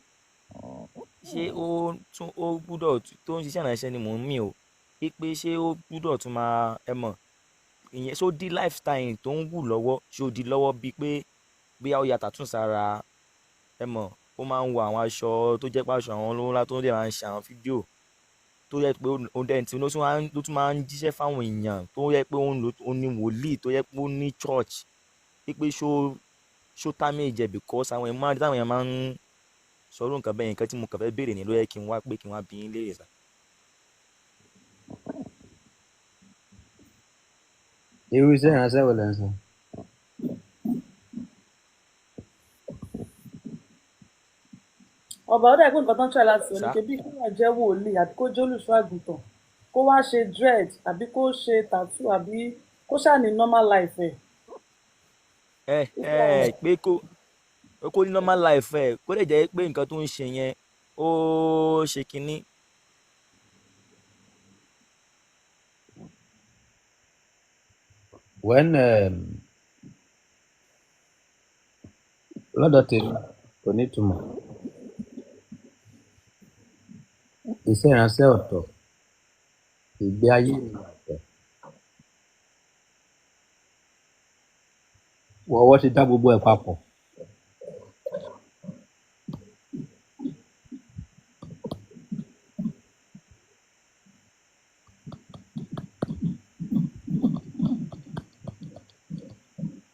ṣé ó tún ó gbúdọ̀ tó ń ṣiṣẹ́ ìránṣẹ́ ni mò ń mì o. Wípé ṣé ó gbúdọ̀ tún máa ẹ mọ̀ ìyẹn ṣó dí lifestyle tó ń wù lọ́wọ́, ṣó di lọ́wọ́ bíi pé bóyá ó ya tattoo sára, ẹ mọ̀ ó máa ń wọ àwọn aṣọ tó jẹ́ pé aṣọ àwọn olówó ńlá tó dẹ̀ máa ń ṣe àwọn fídíò tó jẹ́ pé ó dẹ̀ tí ó tún máa ń jíṣẹ́ fáwọn èèyàn tó jẹ́ pé ó ń lo ó ní wòlíì tó jẹ́ pé ó ní church, wípé ṣó damage ẹ̀ because àwọn èèyàn máa ń rí táwọn èèyàn máa ń sọ irú nǹkan bẹ́ẹ̀. Nǹkan tí mo kàn fẹ́ béèrè ni ló yẹ kí n wá pé kí n wá bi yín léèrè sà. Irú iṣẹ́ ìránṣẹ́ wo lẹ̀ ń sọ? Ọba, ó dà pé nǹkan tó ń try láti sọ ni Sà. pé bí kéèyàn jẹ́ wòlíì àbí kó jẹ́ olùṣọ́ àgùntàn, kó wá ṣe dread àbí kó ṣe tattoo àbí kó ṣáà ní normal life ẹ̀. Ẹ ẹ pé kó ní normal life ẹ̀, kó lè jẹ́ pé nǹkan tó ń ṣe yẹn ó ṣe kinní. When lọ́dọ̀ tèmi kò ní ìtumọ̀. Iṣẹ́ ìránṣẹ́ ọ̀tọ̀, ìgbé ayé mi ọ̀tọ̀. Wọ́wọ́ ti dá gbogbo ẹ̀ papọ̀.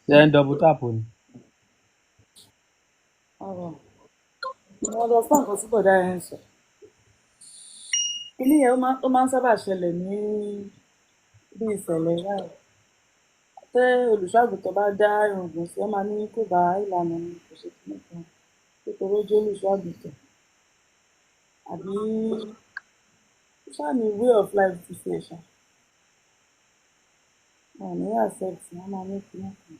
Ṣé ẹ ń double tap ni? Ọ̀rọ̀ mo understand nǹkan tí bọ̀dá yẹn ń sọ. Kíní yẹn ó máa ń sábà ṣẹlẹ̀ ní bí ìṣẹ̀lẹ̀ báyìí. Tẹ́ olùṣọ́-àgùntàn bá dá irùngbọ̀n sí, wọ́n máa ní kò bá ìlànà mu, kò ṣe kinní kan, nítorí ó jẹ́ olùṣọ́-àgùntàn. Àbí ó ṣáà ní way of life ti tiẹ̀ ṣá. Wọn ò ní accept, wọ́n máa ní kinní kan.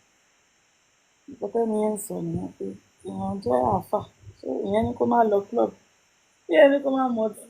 Nǹkan tẹ́ni yẹn ń sọ nìyẹn pé èèyàn jẹ́ àáfà, ṣé ìyẹn ní kó má lọ club? Ṣé ìyẹn ní kó má mọtí?